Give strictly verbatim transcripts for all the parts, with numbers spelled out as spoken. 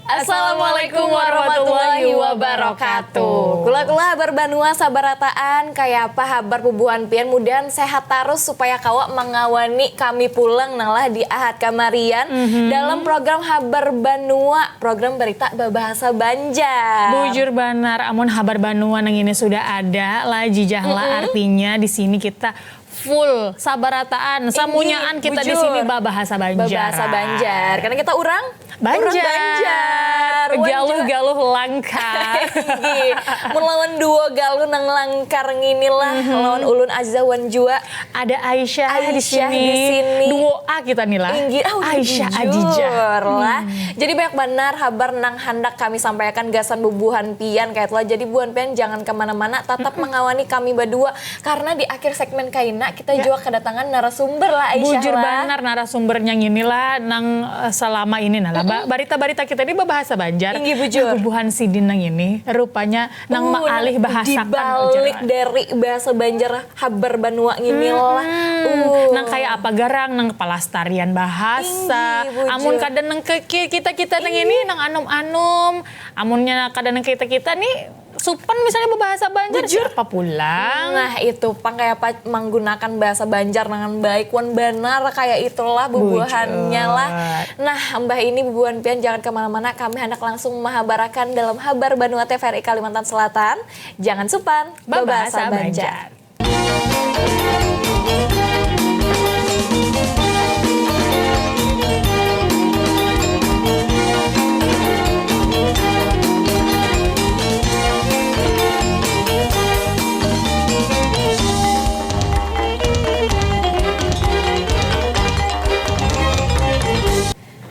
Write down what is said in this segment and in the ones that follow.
Assalamualaikum warahmatullahi wabarakatuh. Kula-kula habar banua sabarataan, kayapa habar bubuhan pian? Mudahan sehat tarus supaya kawa mangawani kami pulang nang lah di Ahad kamarian dalam program Habar Banua, program berita babahasa Banjar. Bujur banar, amun habar banua nang ini sudah ada lah jijah lah, artinya di sini kita full sabarataan, samunyaan kita di sini babahasa Banjar. Babahasa Banjar. Karena kita urang urang Banjar. Galuh-galuh langkar. Inggih. Mun lawan duo galuh nang langkar ngini lah, lawan ulun Azza wan jua. Ada Aisyah, di Aisyah sini. di sini. Duo A kita nih lah. Inggih, ah, udah Aisyah bujur Adijah. lah. Jadi banyak banar habar nang handak kami sampaikan gasan bubuhan pian kayak lah. Jadi bubuhan pian jangan kemana-mana, tetap mengawani kami berdua karena di akhir segmen kaina kita juga kedatangan narasumber lah, Aisyah Bujur lah. Banar, narasumbernya ngini lah nang eh, selama ini nah lah ba- barita-barita kita ini babahasa Banjar. Inggih, bujur. Nah, bubuhan sidin nang ini rupanya nang Uh, maalih bahasakan dibalik ujar. Dari bahasa Banjar habar banua ngini lah. Uh. Nang kayak apa garang, nang pelestarian bahasa. Inggih, bujur. Amun kada nang ke ke- kita kita nang ini nang anum-anum. Amunnya kada nang kita kita nih supan misalnya berbahasa Banjar Bujur. Siapa pulang? Nah, itu pang kayak apa menggunakan bahasa Banjar dengan baik wan banar kayak itulah bubuhannya lah. Nah, mbah ini bubuhan pian jangan kemana-mana, kami hendak langsung menghabarakan dalam habar Banua T V R I Kalimantan Selatan. Jangan supan Babahasa babahasa Banjar. Banjar.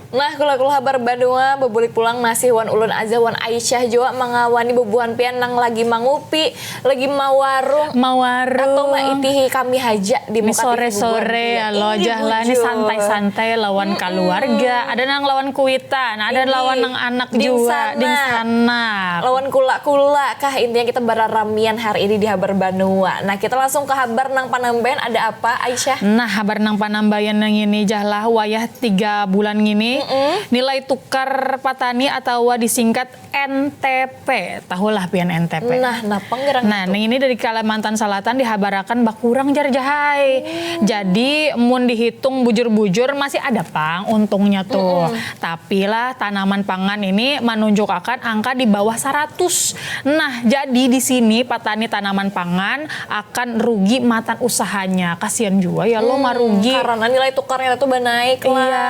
Nah, kula-kula habar banua bebulik pulang masih wan ulun Azah wan Aisyah jua mangawani bubuhan pian nang lagi mangupi, lagi mawarung, Mawarung. Atau maitihi kami haja di Ini muka T V bubuhan sore-sore pian. Ya lo Inggih, Jahla ini bujur. Santai-santai lawan keluarga. Ada nang lawan kuitan, ada Inggih. lawan nang anak jua, Dingsanak. Dingsanak. Lawan kula-kula kah, intinya kita bararamian hari ini di habar banua. Nah, kita langsung ke habar nang panambayan, ada apa, Aisyah? Nah, habar nang panambayan nang ini Jahla, wayah tiga bulan ngini nilai tukar patani atawa disingkat N T P. Tahulah pian N T P. Nah, napa ngerang Nah, itu? Nang ini dari Kalimantan Selatan dihabarakan bakurang jar Jahai. Jadi mun dihitung bujur-bujur masih ada pang untungnya tuh. Tapi lah tanaman pangan ini menunjukakan angka di bawah seratus. Nah, jadi di sini patani tanaman pangan akan rugi matan usahanya. Kasihan jua ya lo marugi. Karena nilai tukarnya itu banaik lah. Iya,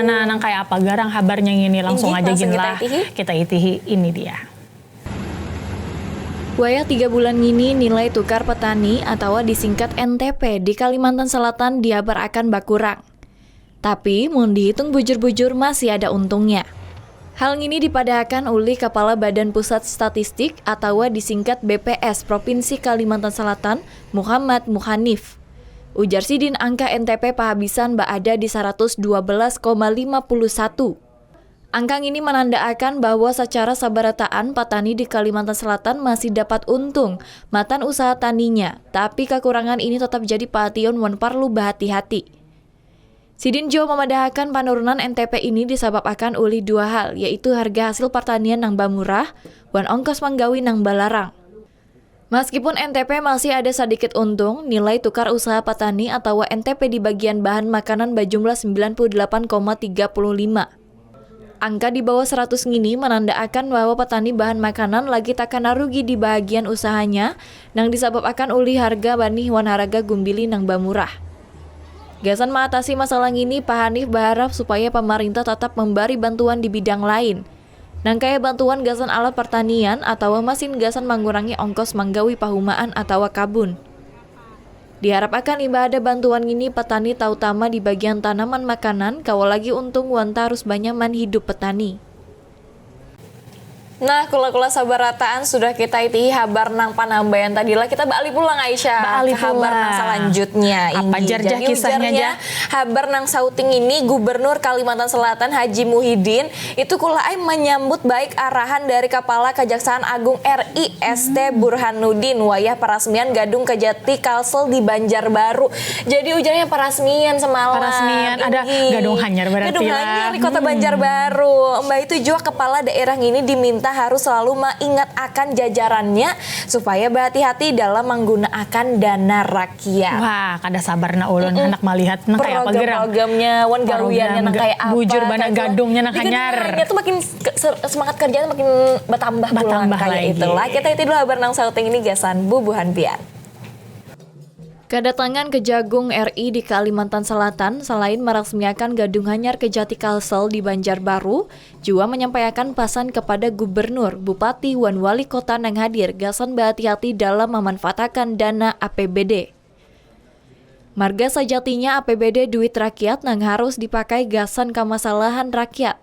nah nang kayak apa garang habarnya ngini langsung Inggih, aja langsung gin kita lah. Itihi. Kita itihi ini dia. Wayah tiga bulan ngini nilai tukar petani atawa disingkat N T P di Kalimantan Selatan dihabarakan bakurang. Tapi mun dihitung bujur-bujur masih ada untungnya. Hal ngini dipadahakan ulih Kapala Badan Pusat Statistik atawa disingkat B P S Provinsi Kalimantan Selatan, Muhammad Muhanif. Ujar sidin angka N T P pahabisan baada di saratus dua belas koma lima puluh satu. Angka ngini manandaakan bahwa sacara sabarataan patani di Kalimantan Selatan masih dapat untung matan usaha taninya, tapi kakurangan ini tatap jadi paation wan parlu bahati-hati. Sidin jua mamadahakan panurunan N T P ini disababakan ulih dua hal, yaitu harga hasil partanian nang bamurah wan ongkos manggawi nang balarang. Maskipun N T P masih ada sadikit untung, nilai tukar usaha patani atawa N T P di bagian bahan makanan bajumlah sembilan puluh delapan koma tiga puluh lima. Angka di bawah seratus ngini manandaakan bahwa patani bahan makanan lagi takana rugi di bahagian usahanya nang disababakan ulih harga banih wan haraga gumbili nang bamurah. Gasan maatasi masalah ngini, Pak Hanif baharap supaya pamarintah tatap mambari bantuan di bidang lain, nang kaya bantuan gasan alat partanian atawa masin gasan mangurangi ongkos manggawi pahumaan atawa kabun. Diharapakan imbah ada bantuan ngini, patani tautama di bagian tanaman makanan kawa lagi untung wan tarus banyaman hidup petani. Nah, kula-kula sabarataan sudah kita itihi habar nang panambayan tadi lah. Kita baalih pulang, Aisyah, Baalih ke habar nang pulang. Salanjutnya. Apa Inggih. jar, Jah, Jadi kisahnya, ujarnya, Jah? Habar nang sauting ini, Gubernur Kalimantan Selatan Haji Muhyiddin itu kula ai manyambut baik arahan dari Kapala Kajaksaan Agung R I S T Burhanuddin wayah parasmian Gadung Kejati Kalsel di Banjarbaru. Jadi ujarnya parasmian semalam. Parasmian, ada Inggih. gadung hanyar berarti Gadung lah. Hanyar di Kota Hmm. Banjarbaru. Mbah itu jua kepala daerah ini diminta harus selalu maingat akan jajarannya supaya berhati-hati dalam menggunakan dana rakyat. Wah, kada sabar na ulun handak malihat nang kaya apa gerang. Program-programnya, wan gawiannya Program nang ga- kaya apa. bujur banar, Kaya itu, gadungnya nang di hanyar. Gadungnya tuh makin ke- se- semangat kerjanya makin bertambah pulang Bertambah kaya lagi. Itulah. Kita itu dulu habar nang sauting ini gasan bubuhan pian. Kedatangan Kejagung R I di Kalimantan Selatan selain merasmiakan Gadung Hanyar Kejati Kalsel di Banjarbaru, jua menyampaiakan pasan kepada gubernur, bupati, wan wali kota nang hadir gasan bahati-hati dalam memanfaatakan dana A P B D. Marga sajatinya A P B D duit rakyat nang harus dipakai gasan kamasalahan rakyat,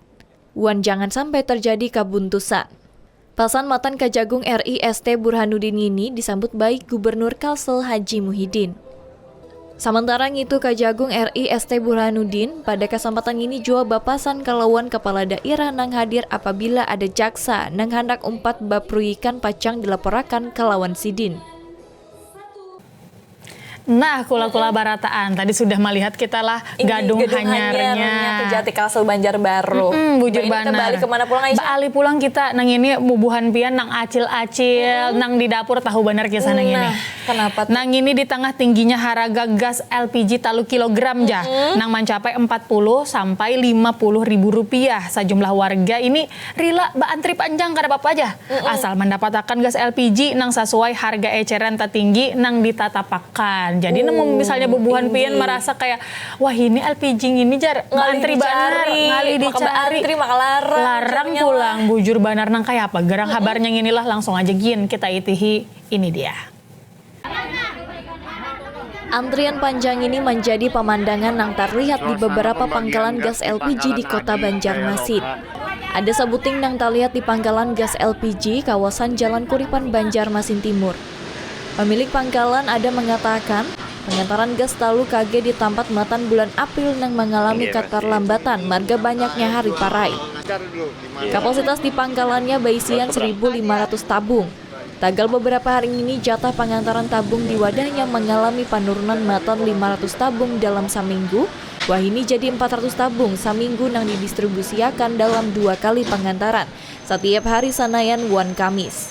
wan jangan sampai terjadi kabuntusan. Pasan matan Kajagung R I S T Burhanuddin ngini disambut baik Gubernur Kalsel Haji Muhyiddin. Samantara ngitu, Kajagung R I S T Burhanuddin pada kasampatan ngini jua bapasan kalawan kapala dairah nang hadir apabila ada jaksa nang handak umpat bapruyikan pacang dilaporakan kalawan sidin. Nah, kula-kula barataan. Tadi sudah malihat kita lah Ini gadung, Gadung Hanyar, hanyarnya. Hanyar Kejati Kalsel Banjarbaru. Mm, bujur Mbak, ini kita banar. Balik kemana pulang, Aisyah? Baalih pulang kita nang ini bubuhan pian nang acil-acil, nang di dapur tahu banar kisah nang ini. Nah, kenapa tuh? Nang ini di tengah tingginya haraga gas L P G talu kilogram, Jah, nang mancapai empat puluh sampai lima puluh ribu rupiah. Sajumlah warga ini rila baantri panjang kada apa-apa, Jah, asal mandapatakan gas L P G nang sasuai harga eceran tatinggi nang ditatapakan. Jadi nang misalnya bubuhan pian marasa kaya, "Wah, ini L P G ngini, jar, Ngalih baantri banar, dicari, ngalih maka dicari." baantri, maka larang, Larang ujarnya pulang, bujur banar nang kaya apa gerang habarnya ngini lah, langsung aja gin kita itihi. Ini dia. Antrian panjang ini manjadi pamandangan nang tarlihat di beberapa pangkalan gas L P G di Kota Banjarmasin. Ada sabuting nang tarlihat di pangkalan gas L P G kawasan Jalan Kuripan, Banjarmasin Timur. Pamilik pangkalan ada mangatakan, pangantaran gas talu K G di tampat matan bulan April nang mangalami katarlambatan marga banyaknya hari parai. Kapasitas di pangkalannya baisian seribu lima ratus tabung. Tagal beberapa hari ngini jatah pangantaran tabung di wadahnya mangalami panurunan matan lima ratus tabung dalam saminggu, wahini jadi empat ratus tabung saminggu nang didistribusiakan dalam dua kali pangantaran, satiap hari Sanayan wan Kamis.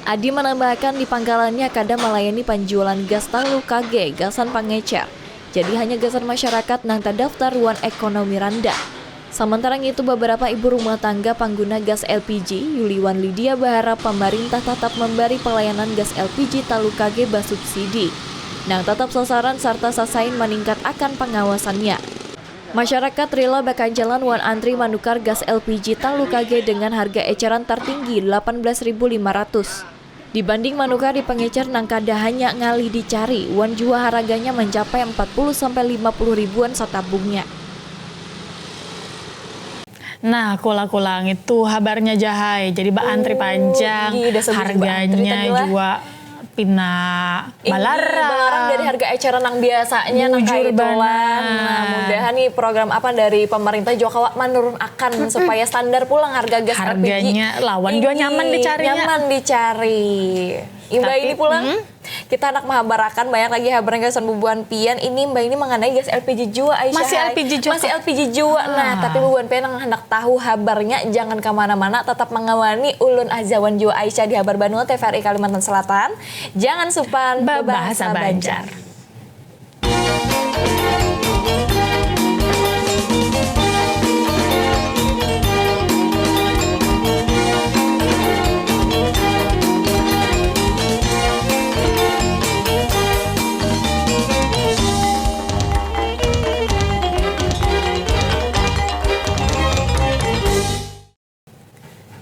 Adi manambahakan di pangkalannya kada malayani panjualan gas talu K G gasan pangecer, jadi hanya gasan masyarakat nang tadaftar wan ekonomi randah. Samantara ngitu, babarapa ibu rumah tangga pangguna gas L P G, Yuli wan Lydia baharap pamarintah tatap mambari palayanan gas L P G talu K G basubsidi, nang tatap sasaran sarta sasain maningkat akan pangawasannya. Masyarakat rila bakanjalan wan antri manukar gas L P G talu K G dengan harga eceran tartinggi lapan belas ribu lima ratus. Dibanding manukar di pangecer nang kada hanya ngalih dicari, wan jua haraganya mancapai empat puluh sampai lima puluh ribuan satabungnya. Nah, kula-kula ngitu habarnya, Jah ai. Jadi baantri panjang, Ih, dasar bujur baantri harganya tadi lah. Jua pina Ini balarang. Balarang dari harga eceran nang biasanya nang Bujur kayak itulah. banar. Nah, mudahan nih program apa dari pemerintah juga kawa menurun akan supaya standar pulang harga gas L P G. Harganya lawan juga Ini nyaman dicarinya. Nyaman dicari. Imbah Tapi, ini pulang hmm. Kita anak mahabarakan banyak lagi habaran gasan bubuhan pian ini, mbah ini mengenai gas L P G jua, Aisyah. Masih L P G jua. Masih L P G jua. Nah, Ah. tapi bubuhan pian yang hendak tahu habarnya, jangan kemana-mana, tetap mengawani ulun Azawan jua Aisyah di Habar Banua T V R I Kalimantan Selatan. Jangan supan Bebahasa bebahasa Banjar. Banjar.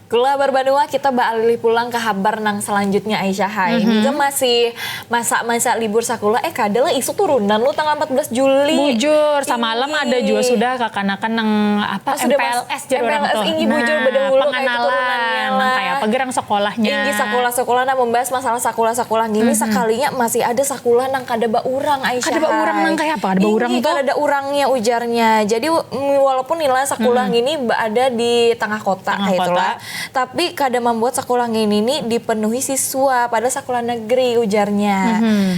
Kula Habar Banua, kita baalih pulang ke habar nang selanjutnya, Aisyah. Hai, ini juga masih Masa-masa libur sakulah, eh kada lah, isuk turunan lu tanggal empat belas Juli. Bujur, samalam ada jua sudah kakanakan nang apa, Ah, sudah mas- M P L S jar urang M P L S, tuh. inggih, bujur, badahulu Nah, kayak pengenalan, keturunannya nang lah. Kayak apa gerang sekolahnya. Inggih, sakulah-sakulah, nah, membahas masalah sakulah-sakulah gini, sakalinya masih ada sakulah nang kada baurang, Aisyah. Kada baurang nang kayak apa? Kada baurang Inggih, tuh? Kada ada urangnya, ujarnya. Jadi, w- walaupun nilai sakulah gini berada di tengah kota, Tengah kayak kota. Itulah, tapi kada membuat sakulah gini ni dipenuhi siswa pada sakulah negeri, ujarnya.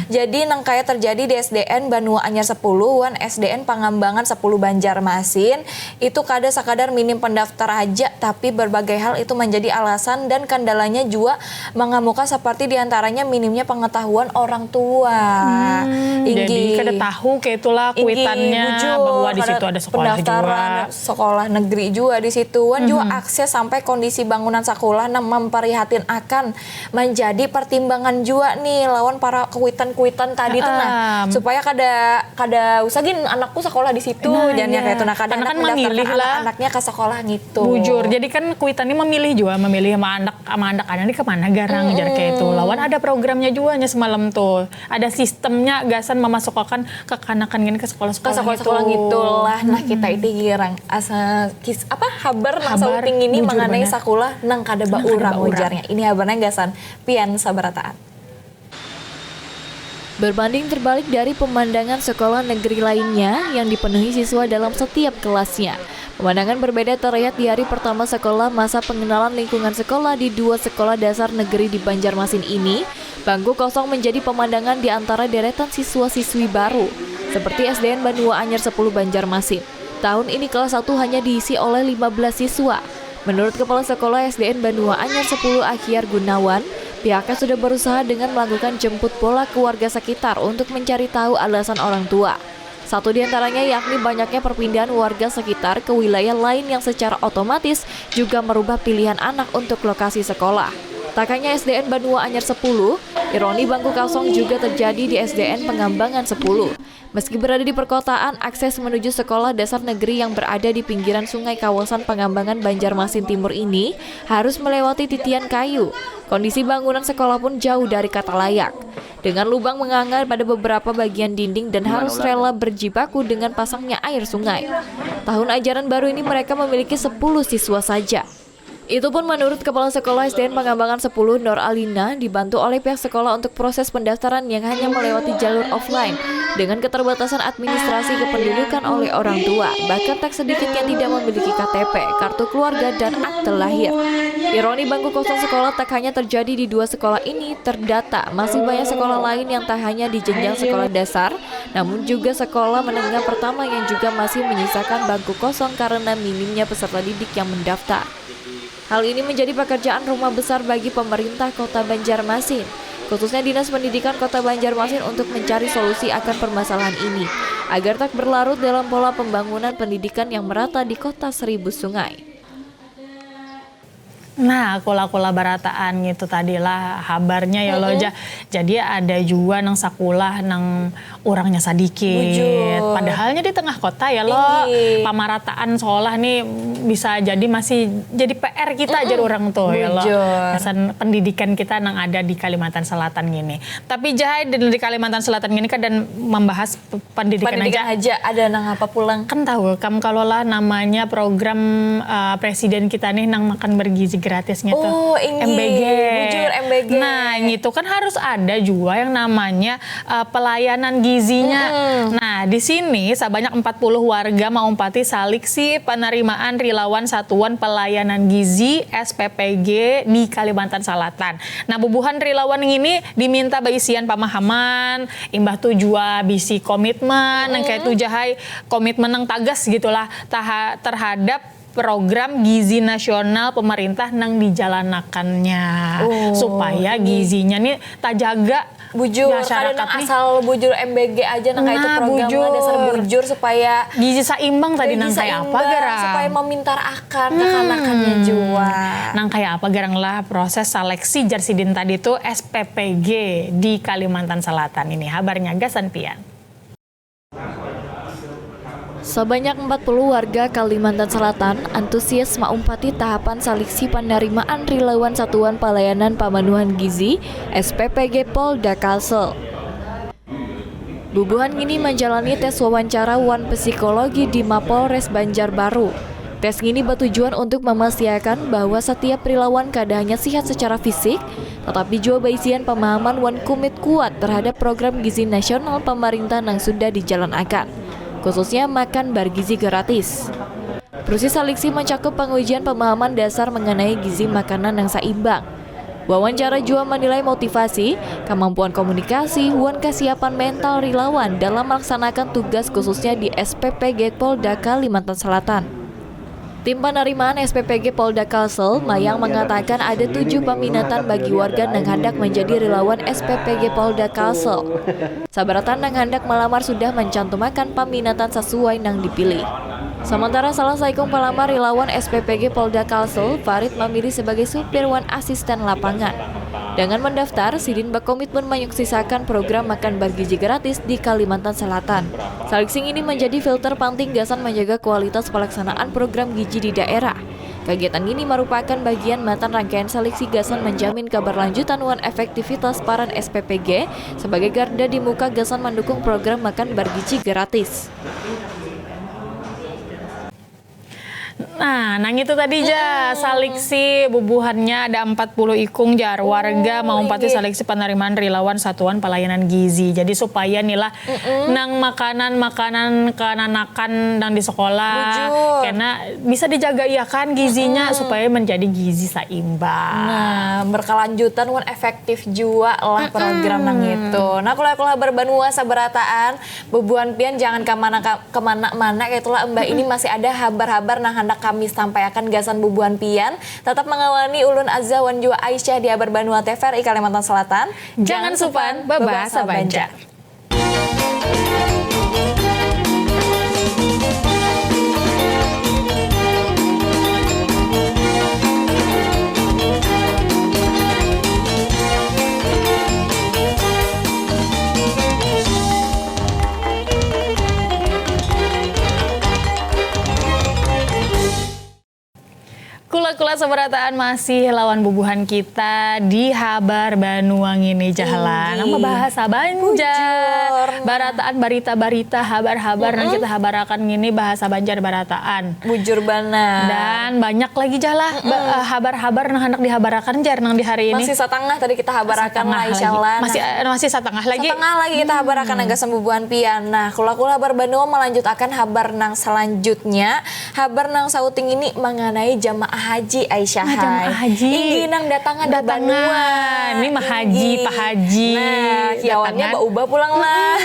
Jadi, nang kaya terjadi di S D N Banua Anyar sepuluh wan S D N Pangambangan sepuluh Banjarmasin, itu kada sakadar minim pendaftar aja, tapi berbagai hal itu menjadi alasan dan kendalanya jua mengemuka, seperti diantaranya minimnya pengetahuan orang tua. Hmm, jadi kada tahu kayak itulah Inggih, kuitannya bujur, bahwa di kada situ ada sekolah pendaftaran juga. Sekolah negeri jua di situ. Wan jua akses sampai kondisi bangunan sekolah nang memprihatin akan menjadi pertimbangan jua nih lawan para kuitan-kuitan tadi tuh, nah, Em. Supaya kada kada usah gin anakku sekolah di situ, Nah, jangan iya. kayak itu, nah, kada Karena anak kan mendaftarkan memilih lah. Anak-anaknya ke sekolah gitu. Bujur, jadi kan kuitan ini memilih juga, memilih sama anak sama anak anak ini kemana garang jar kayak itu. Lawan ada programnya juga nya semalam tuh, ada sistemnya gasan memasukkan kekanakan gini ke sekolah-sekolah Ke sekolah-sekolah gitu lah. Nah, kita itu girang asa kis apa habar nang Habar, sauting ini bujur mengenai banar. Sakulah nang kada Nang kada baurang, baurang. Ujarnya. Ini habarnya gasan pian sabarataan. Berbanding terbalik dari pemandangan sekolah negeri lainnya yang dipenuhi siswa dalam setiap kelasnya. Pemandangan berbeda terlihat di hari pertama sekolah masa pengenalan lingkungan sekolah di dua sekolah dasar negeri di Banjarmasin ini. Bangku kosong menjadi pemandangan di antara deretan siswa-siswi baru, seperti S D N Banua Anyar sepuluh Banjarmasin. Tahun ini kelas satu hanya diisi oleh lima belas siswa. Menurut Kepala Sekolah S D N Banua Anyar sepuluh Akhiar Gunawan, pihaknya sudah berusaha dengan melakukan jemput bola ke warga sekitar untuk mencari tahu alasan orang tua. Satu di antaranya yakni banyaknya perpindahan warga sekitar ke wilayah lain yang secara otomatis juga merubah pilihan anak untuk lokasi sekolah. Tak hanya S D N Banua Anyar sepuluh, ironi bangku kosong juga terjadi di S D N Pengambangan sepuluh. Meski berada di perkotaan, akses menuju sekolah dasar negeri yang berada di pinggiran sungai kawasan Pengambangan Banjarmasin Timur ini harus melewati titian kayu. Kondisi bangunan sekolah pun jauh dari kata layak. Dengan lubang menganga pada beberapa bagian dinding dan harus rela berjibaku dengan pasangnya air sungai. Tahun ajaran baru ini mereka memiliki sepuluh siswa saja. Itu pun menurut Kepala Sekolah S D N Pengambangan sepuluh Nur Alina, dibantu oleh pihak sekolah untuk proses pendaftaran yang hanya melewati jalur offline dengan keterbatasan administrasi kependudukan oleh orang tua, bahkan tak sedikit yang tidak memiliki K T P, kartu keluarga, dan akte lahir. Ironi bangku kosong sekolah tak hanya terjadi di dua sekolah ini, terdata masih banyak sekolah lain yang tak hanya di jenjang sekolah dasar, namun juga sekolah menengah pertama yang juga masih menyisakan bangku kosong karena minimnya peserta didik yang mendaftar. Hal ini menjadi pekerjaan rumah besar bagi pemerintah Kota Banjarmasin, khususnya Dinas Pendidikan Kota Banjarmasin untuk mencari solusi akan permasalahan ini, agar tak berlarut dalam pola pembangunan pendidikan yang merata di Kota Seribu Sungai. Nah, kula-kula barataan gitu tadi lah habarnya ya lo, Ja. Jadi ada jua nang sakulah nang urangnya sadikit. Bujur. Padahalnya di tengah kota ya lo, Inggih. pamarataan sekolah nih bisa jadi masih jadi P R kita aja orang tuh ya lo. Bujur. Kesan pendidikan kita nang ada di Kalimantan Selatan gini. Tapi Jahai di di Kalimantan Selatan gini kan dan membahas p- pendidikan, Pendidikan aja. Aja ada nang apa pulang? Kan tahu kam kalau lah namanya program uh, presiden kita nih nang makan bergizi gratisnya tuh. Oh, inggih. M B G. Bujur, M B G. Nah, itu kan harus ada juga yang namanya uh, pelayanan gizinya. Nah, di sini sebanyak empat puluh warga maumpati seleksi penerimaan relawan Satuan Pelayanan Gizi S P P G di Kalimantan Selatan. Nah, bubuhan relawan ini diminta baisian pemahaman, imbah tu jua bisi komitmen, nang kayak tu Jahai, komitmen nang tagas gitulah taha- terhadap program gizi nasional pemerintah nang dijalanakannya. Oh, Supaya gizinya nih tajaga. Bujur, kada Masyarakat nang nih. Asal bujur M B G aja, nang kayak itu Nah, program bujur. Dasar bujur supaya Gizi saimbang tadi Gizi nang kayak apa seimbang, garang? Supaya memintar akan kekanakannya jua. Nang kayak apa garang lah proses seleksi jar sidin tadi tuh S P P G di Kalimantan Selatan ini. Habarnya gasan pian. Sabanyak empat puluh warga Kalimantan Selatan antusias maumpati tahapan seleksi panarimaan rilawan Satuan Palayanan Pamanuhan Gizi, S P P G, Polda Kalsel. Bubuhan ngini manjalani tes wawancara wan psikologi di Mapolres Banjarbaru. Tes ngini batujuan untuk mamastiakan bahwa satiap rilawan kada hanya sihat secara fisik, tatapi jua baisian pamahaman wan kumit kuat terhadap program gizi nasional pamarintah nang sudah dijalanakan, khususnya makan bargizi gratis. Proses seleksi mancakup pangujian pamahaman dasar manganai gizi makanan nang saimbang. Wawancara jua manilai motivasi, kamampuan komunikasi, wan kasiapan mental rilawan dalam melaksanakan tugas khususnya di S P P G Polda Kalimantan Selatan. Tim panarimaan S P P G Polda Kalsel, Mayang, mangatakan ada tujuh paminatan bagi warga nang handak manjadi rilawan S P P G Polda Kalsel. Sabarataan nang handak malamar sudah mancantumakan paminatan sasuai nang dipilih. Samantara salah saikung palamar rilawan S P P G Polda Kalsel, Farid, mamilih sebagai supir wan asisten lapangan. Dengan mandaftar, sidin bakomitmen manyuksisakan program makan bargizi gratis di Kalimantan Selatan. Seleksi ngini manjadi filter panting gasan manjaga kualitas palaksanaan program gizi di daerah. Kagiatan ngini marupakan bagian matan rangkaian seleksi gasan manjamin kabarlanjutan wan efektivitas paran S P P G sabagai garda di muka gasan mandukung program makan bargizi gratis. Nah, nang itu tadi ja, saleksi bubuhannya ada empat puluh ikung jar. Warga maumpati saleksi panarimaan rilawan Satuan Palayanan Gizi. Jadi supaya nih lah, nang makanan-makanan kananakan nang di sekolah, kena bisa dijaga iakan gizinya supaya menjadi gizi saimbang. Nah, berkelanjutan wan efektif jua lah program nang itu. Nah, kuliah-kuliah berbanua sabarataan, bubuhan pian jangan kemana kemana-mana, kaitulah, imbah ini masih ada habar-habar nang handak kami sampaiakan gasan bubuhan pian. Tetap mengawani ulun Azza wan jua Aisyah di Habar Banua T V R I Kalimantan Selatan. Jangan supan bebahasa Banjar. Kula-kula sabarataan masih lawan bubuhan kita di Habar Banua ngini, Jahlan. Nang babahasa Banjar. Bujur, nah. Barataan barita-barita, habar-habar nang kita habarakan ngini bahasa Banjar barataan. Bujur banar. Dan banyak lagi, Jahlan, ba-, eh, habar-habar nang handak dihabarakan jar nang di hari ini. Masih satangah tadi kita habarakan lah, Jahlan. Masih, eh, masih satangah lagi. Satangah lagi kita habarakan, gasan bubuhan pian. Nah, kula-kula Habar Banua malanjutakan habar nang salanjutnya. Habar nang sauting ini manganai jamaah haji, Aisyah. Nah, jamaah haji. Inggih, nang datangan di banua. Ini mahaji, pahaji. Nah, kiawannya baubah pulang lah.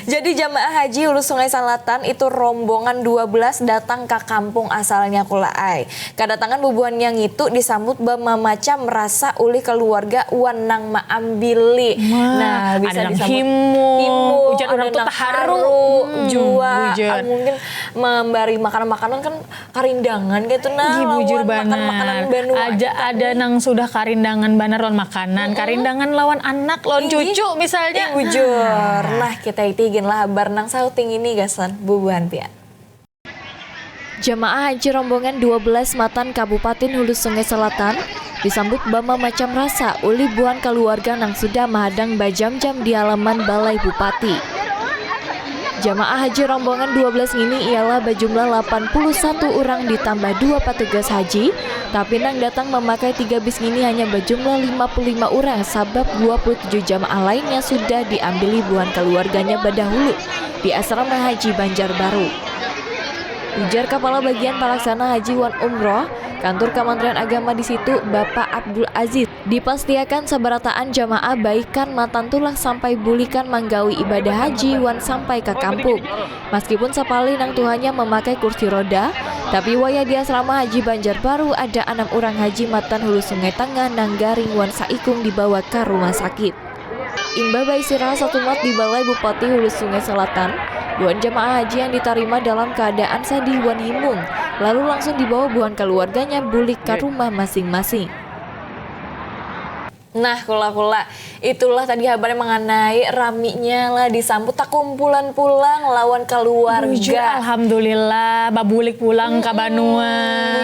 Jadi, jamaah haji Hulu Sungai Selatan itu rombongan dua belas datang ka kampung asalnya kula ai. Kadatangan bubuhannya ngitu disambut bamamacam rasa ulih kaluarga wan nang maambili. Nah, bisa disambut himung, ujar urang tu taharu jua, mungkin mambari makanan-makanan kan karindangan kaitu nah, lawan makanan-makanan banua. Aja ada nang sudah karindangan banar lawan makanan, karindangan lawan anak, lawan cucu misalnya. Ih, bujur. Nah, kita iti gin lah habar nang sauting ini gasan bubuhan pian. Jamaah haji rombongan dua belas matan Kabupatin Hulu Sungai Selatan disambut bamamacam rasa ulih buhan kaluarga nang sudah mahadang bajam-jam di halaman Balai Bupati. Jamaah haji rombongan dua belas ngini ialah bajumlah lapan puluh satu urang ditambah dua patugas haji, tapi nang datang mamakai tiga bis ngini hanya bajumlah lima puluh lima urang sabab dua puluh tujuh jamaah lainnya sudah diambili buhan kaluarganya badahulu di Asrama Haji Banjarbaru. Ujar Kapala Bagian Palaksana Haji wan Umroh, Kantur Kamantrian Agama di situ, Bapak Abdul Aziz, dipastiakan sabarataan jamaah baikan matan tulah sampai bulikan manggawi ibadah haji wan sampai ka kampung. Maskipun sapalih nang tuhanya mamakai kursi roda, tapi wayah di Asrama Haji Banjarbaru ada anam urang haji matan Hulu Sungai Tangah nang garing wan saikung dibawa ka rumah sakit. Imbah baistirahat satumat di Balai Bupati Hulu Sungai Selatan, buhan jamaah haji yang ditarima dalam kaadaan sadih wan himung, lalu langsung dibawa buhan kaluarganya bulik ka rumah masing-masing. Nah, kula-kula, itulah tadi habarnya mengenai raminya lah disambut takumpulan pulang lawan keluarga. Bujur, alhamdulillah, babulik pulang ka banua.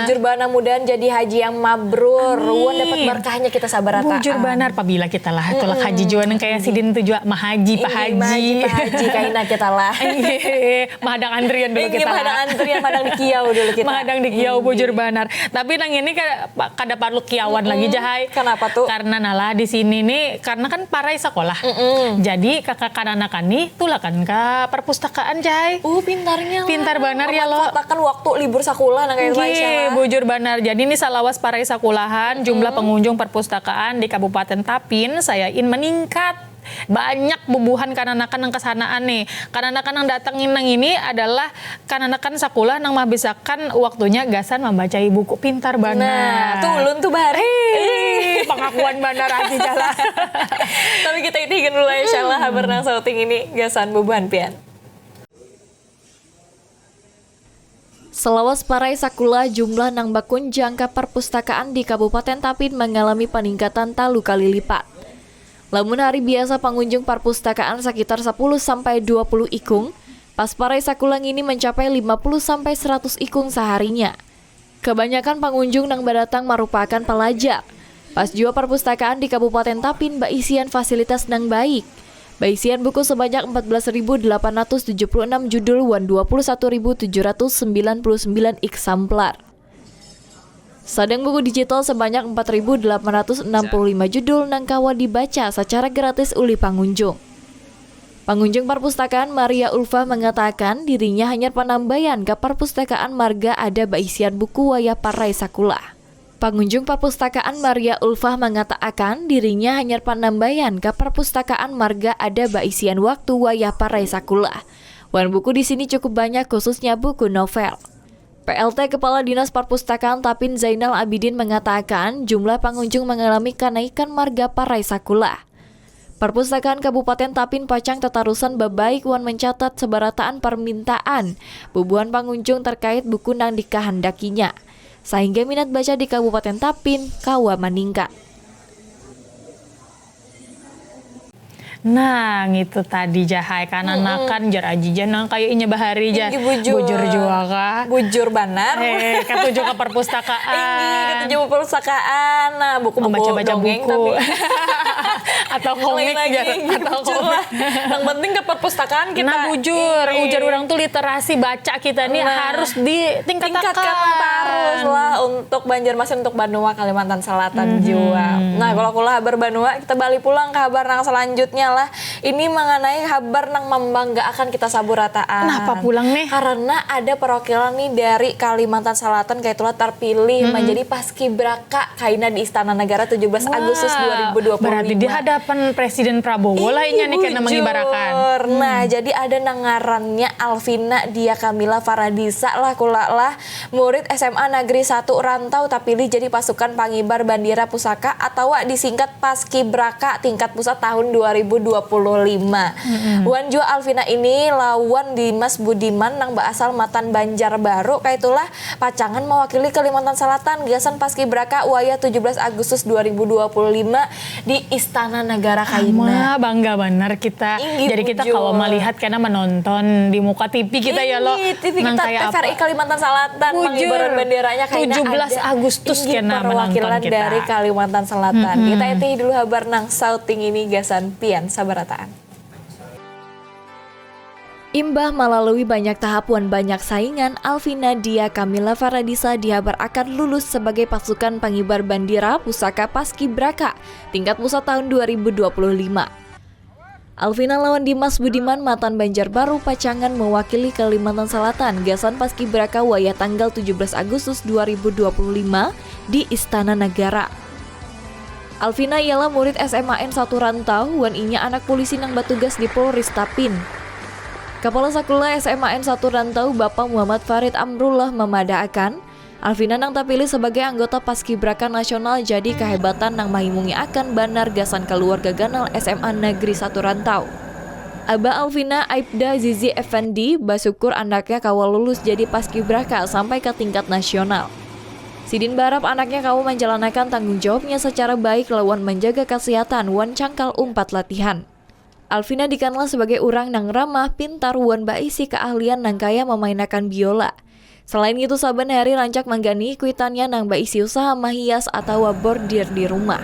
Bujur banar, mudahan jadi haji yang mabrur. Amin. Wan dapat berkahnya kita sabarataan. Bujur banar, pabila kita lah tulak haji jua nang kaya sidin tu jua, mahaji, Pak Haji. Inggih, mahaji, Pak Haji, kaina kita lah. Inggih, mahadang antrian dulu kita lah. Inggih, mahadang antrian, mahadang di kiau dulu kita. Mahadang di kiau, bujur banar. Tapi nang ini ka-, kada parlu kiauan lagi, Jahai. Kanapa tu? Karena nalah di sini ni, karena kan parai sakolah. Jadi, kakakananakan ni tulakan ka perpustakaan, Jahai. Uh, pintarnya lah. Pintar banar ya lo. Memanfaatakan waktu libur sakulah nang kaya itu, Aisyah. Nggih, bujur banar. Jadi, ni salawas parai sakulahan, jumlah pengunjung perpustakaan di Kabupaten Tapin sayain meningkat. Banyak bubuhan kananakan nang kasanaan nih. Kananakan nang datang nang ini adalah kananakan sakulah nang mahabisakan waktunya gasan mambacai buku. Pintar banar. Nah, tu ulun tu bahari. Ih, pangakuan banar, Haji, jala. Tapi kita itihikan dulu, insyaallah, habar nang sauting ini gasan bubuhan pian. Selawas parai sakulah, jumlah nang bakunjang ka perpustakaan di Kabupaten Tapin mangalami paningkatan talu kali lipat. Lamun hari biasa pangunjung parpustakaan sakitar sapuluh sampai dua puluh ikung, pas parai sakulah ngini mancapai lima puluh sampai seratus ikung saharinya. Kabanyakan pangunjung nang badatang marupakan palajar. Pas jua parpustakaan di Kabupaten Tapin baisian fasilitas nang baik. Baisian buku sabanyak empat belas ribu delapan ratus tujuh puluh enam judul wan dua puluh satu ribu tujuh ratus sembilan puluh sembilan iksamplar. Sadang buku digital sabanyak empat ribu delapan ratus enam puluh lima judul nang kawa dibaca sacara gratis ulih pangunjung. Pangunjung parpustakaan Maria Ulfa mangatakan dirinya hanyar panambayan ka parpustakaan marga ada baisian buku wayah parai sakulah. Pangunjung parpustakaan Maria Ulfa mangataakan dirinya hanyar panambayan ka parpustakaan marga ada baisian waktu wayah parai sakulah. Wan buku di sini cukup banyak, khususnya buku novel. P L T Kepala Dinas Parpustakaan Tapin Zainal Abidin mangatakan jumlah pangunjung mangalami kanaikan marga parai sakulah. Parpustakaan Kabupaten Tapin pacang tatarusan babaik wan mancatat sabarataan parmintaan bubuhan pangunjung terkait buku nang dikahandakinya, sahingga minat baca di Kabupaten Tapin kawa maningkat. Nah, ngitu tadi, Jahai, kananakan jar Aji, jar nang kaya inya bahari, jar. Inggih, bujur. Bujur jua kah? Bujur banar. Eh, katuju ka perpustakaan. Inggih, katuju ka perpustakaan. Nah, buku-buku dongeng, tapi atau komik, jar. Atau komik. Nang penting ka perpustakaan kita. Nah, bujur. Inggih. Ujar urang tu literasi baca kita ni harus ditingkatakan. Tingkatkan tarus lah untuk Banjarmasin, untuk banua Kalimantan Selatan jua. Nah, kalau kula habar banua, kita balik pulang ke habar nang selanjutnya lah. Ini mengenai habar nang membanggaakan kita sabarataan. Napa pulang nih? Karena ada perwakilan nih dari Kalimantan Selatan kaitulah terpilih menjadi paskibraka kaina di Istana Negara tujuh belas Agustus dua ribu dua puluh lima. Berarti di hadapan Presiden Prabowo lah inya nih kena mengibarakan. Nah, jadi ada nang ngarannya Alvina Dia Kamila Faradisa lah, kula lah. Murid S M A Negeri satu Rantau tapilih jadi pasukan pangibar bandera pusaka atawa disingkat Paskibraka tingkat pusat tahun dua ribu dua puluh lima. Wan jua Alvina ini lawan Dimas Budiman nang baasal matan Banjarbaru, kaitulah pacangan mawakili Kalimantan Selatan gasan Paskibraka wayah tujuh belas Agustus dua ribu dua puluh lima di Istana Negara kaina. Ama, bangga banar kita. Inggih, bujur. Jadi kita kawa malihat kena menonton di muka T V kita ya, lo. Inggih, T V kita, T V R I Kalimantan Selatan, pengibaran benderanya kaina ada. Tujuh belas Agustus kena menonton kita. Inggih, perwakilan dari Kalimantan Selatan. Kita itihi dulu habar nang sauting ini gasan pian sabarataan. Imbah malalui banyak tahap wan banyak saingan, Alvina Dia Kamila Faradisa dihabarakan lulus sebagai pasukan pangibar bandera pusaka Paskibraka tingkat pusat tahun dua ribu dua puluh lima. Alvina lawan Dimas Budiman matan Banjarbaru pacangan mewakili Kalimantan Selatan gasan Paskibraka wayah tanggal tujuh belas Agustus dua ribu dua puluh lima di Istana Negara. Alvina ialah murid S M A N satu Rantau wan inya anak polisi nang batugas di Polres Tapin. Kapala Sakulah S M A N satu Rantau, Bapa Muhammad Farid Amrullah, mamadaakan, Alvina nang tapilih sabagai anggota Paskibraka Nasional jadi kahebatan nang mahimungiakan banar gasan kaluarga ganal S M A Negeri satu Rantau. Abah Alvina, Aibda Zizi Effendi, basukur anaknya kawa lulus jadi Paskibraka sampai ka tingkat nasional. Sidin barap anaknya kawa manjalanakan tanggung jawabnya sacara baik lawan manjaga kasihatan wan cangkal umpat latihan. Alvina dikanal sabagai urang nang ramah, pintar, wan baisi kaahlian nang kaya mamainakan biola. Selain ngitu, saban hari rancak mangganhi kuitannya nang baisi usaha mahias atawa bordir di rumah.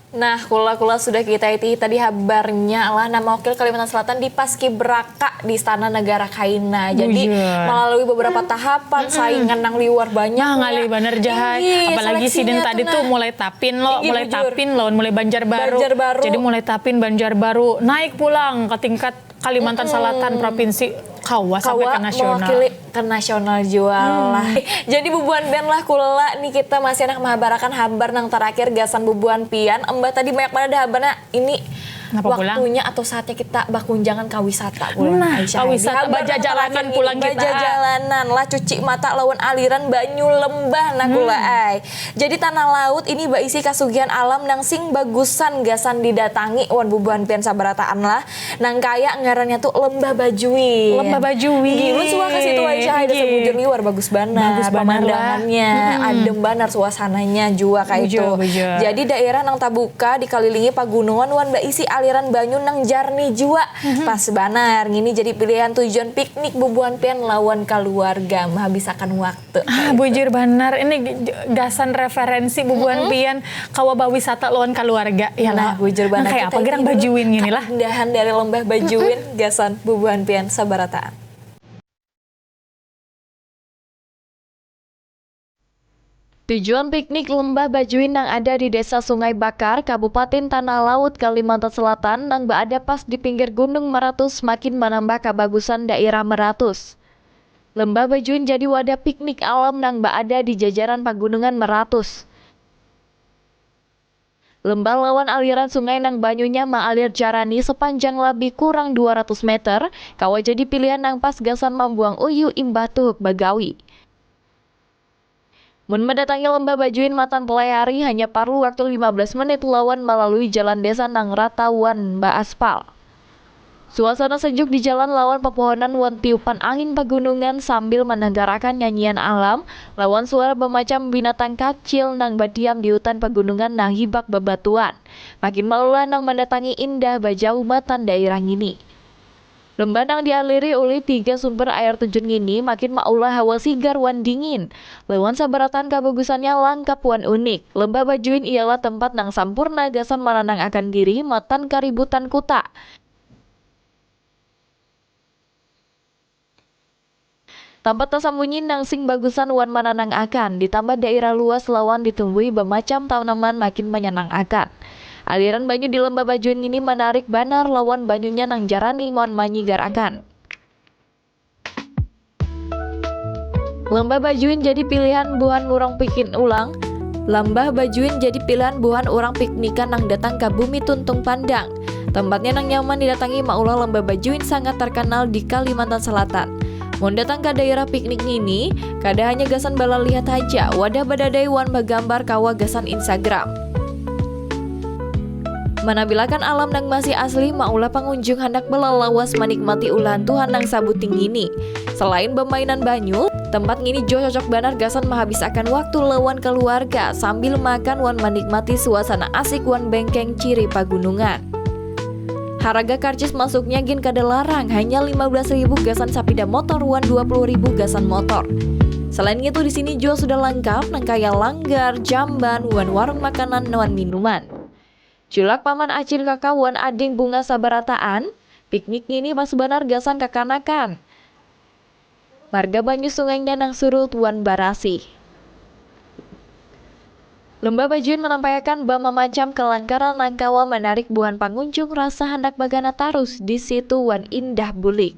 Nah, kula-kula sudah kita itihi tadi habarnya lah, nama wakil Kalimantan Selatan di Paskibraka di Istana Negara kaina. Jadi, Bujur. melalui beberapa tahapan, saingan nang liwar banyak. Nah, ngalih banar ja ha. Inggih, Apalagi sidin seleksinya tadi tuh, tuh nah. Mulai Tapin lo, Inggih, Mulai bujur. Tapin lawan Mulai Banjarbaru. Banjarbaru. Jadi Mulai Tapin Banjarbaru naik pulang ke tingkat Kalimantan Selatan, provinsi, kawa sampai Kawa ke nasional. mewakili ke nasional jua lah. Jadi bubuhan band lah kula nih, kita masih handak mahabarakan habar nang terakhir gasan bubuhan pian. Embah tadi banyak banget ada habarnya. Ini Napa pulang? Waktunya atau saatnya kita bakunjangan ka wisata pulang, Nah, Aisyah. ka wisata, Di habar nang bajajalanan terakhir ini, pulang kita. Bajajalanan lah, cuci mata lawan aliran banyu lembah nah kula ai. Jadi tanah laut ini baisi kasugihan alam nang sing bagusan gasan didatangi wan bubuhan pian sabarataan lah. Nang kaya ngarannya tuh Lembah Bajuin. Lembah Bajuin. Nggih, ulun suah ka situ, Aisyah. Ada Nggih. Sabujur liwar bagus banar. Bagus banar lah. Pemandangannya, adem banar suasananya jua kayak itu. Bujur, bujur. Jadi daerah nang tabuka dikalilingi pagunungan wan baisi aliran banyu nang jarnih jua. Pas banar ngini jadi pilihan tujuan piknik bubuhan pian lawan kaluarga, menghabisakan waktu. Ah, bujur banar. Ini g- gasan referensi bubuhan pian kawa bawisata lawan kaluarga. Ya Nah, lah. bujur banar. Nah, kayak Kita apa gerang ini Bajuin gini lah. Keindahan dari Lembah Bajuin gasan bubuhan pian sabarataan. Tujuan piknik Lembah Bajuin nang ada di Desa Sungai Bakar, Kabupaten Tanah Laut, Kalimantan Selatan, nang baada pas di pinggir Gunung Meratus, makin manambah kabagusan dairah Meratus. Lembah Bajuin jadi wadah piknik alam nang baada di jajaran pagunungan Meratus. Lembah lawan aliran sungai nang banyunya maalir jarani sepanjang labih kurang dua ratus meter, kawa jadi pilihan nang pas gasan mambuang uyu imbah tuhuk bagawi. Mun mendatangi Lembah Bajuin matan pulai hari, hanya parlu waktu lima belas menit lawan malalui jalan desa nang rata wan baaspal. Suasana sejuk di jalan lawan pepohonan wan tiupan angin pagunungan sambil mandangarakan nyanyian alam lawan suara bamacam binatang kacil nang badiam di hutan pagunungan nang hibak babatuan, makin maulah nang mandatangi indah bajauh matan dairah ngini. Lembah nang dialiri ulih tiga sumber air terjun ngini makin maulah hawa sigar wan dingin. Lawan sabarataan kabagusannya langkap wan unik. Lembah Bajuin ialah tempat nang sampurna gasan mananangakan diri matan kaributan kuta. Tampat tasambunyi nang sing bagusan wan mananangakan, ditambah dairah luas lawan ditumbuhi bamacam tanaman makin manyanangakan. Aliran banyu di Lembah Bajuin ngini manarik banar lawan banyunya nang jarani wan manyigarakan. Lembah Bajuin jadi pilihan buhan urang piknik ulang. Lambah Bajuin jadi pilihan buhan urang piknikan nang datang ka Bumi Tuntung Pandang. Tempatnya nang nyaman didatangi maulah Lembah Bajuin sangat terkenal di Kalimantan Selatan. Mun datang ka daerah piknik ngini, kada hanya gasan balalihat haja, wadah badadai wan bagambar kawa gasan Instagram. Manabilakan alam nang masih asli maulah pangunjung handak balalawas manikmati ulahan Tuhan nang sabuting ngini. Selain bamainan banyu, tempat ngini jua cocok banar gasan mahabisakan waktu lawan kaluarga sambil makan wan manikmati suasana asik wan bengkeng ciri pagunungan. Haraga karcis masuknya gin kada larang, hanya lima belas ribu gasan sapida motor wan dua puluh ribu gasan motor. Selain ngitu di sini jua sudah langkap nang kaya langgar, jamban, wan warung makanan wan minuman. Julak paman acil kaka wan ading bunga sabarataan, piknik ngini pas banar gasan kakanakan. Marga banyu sungainya nang surut wan barasih. Lembah Bajuin manampaiakan bamamacam kalangkaran nang kawa manarik buhan pangunjung rasa handak bagana tarus di situ wan indah bulik.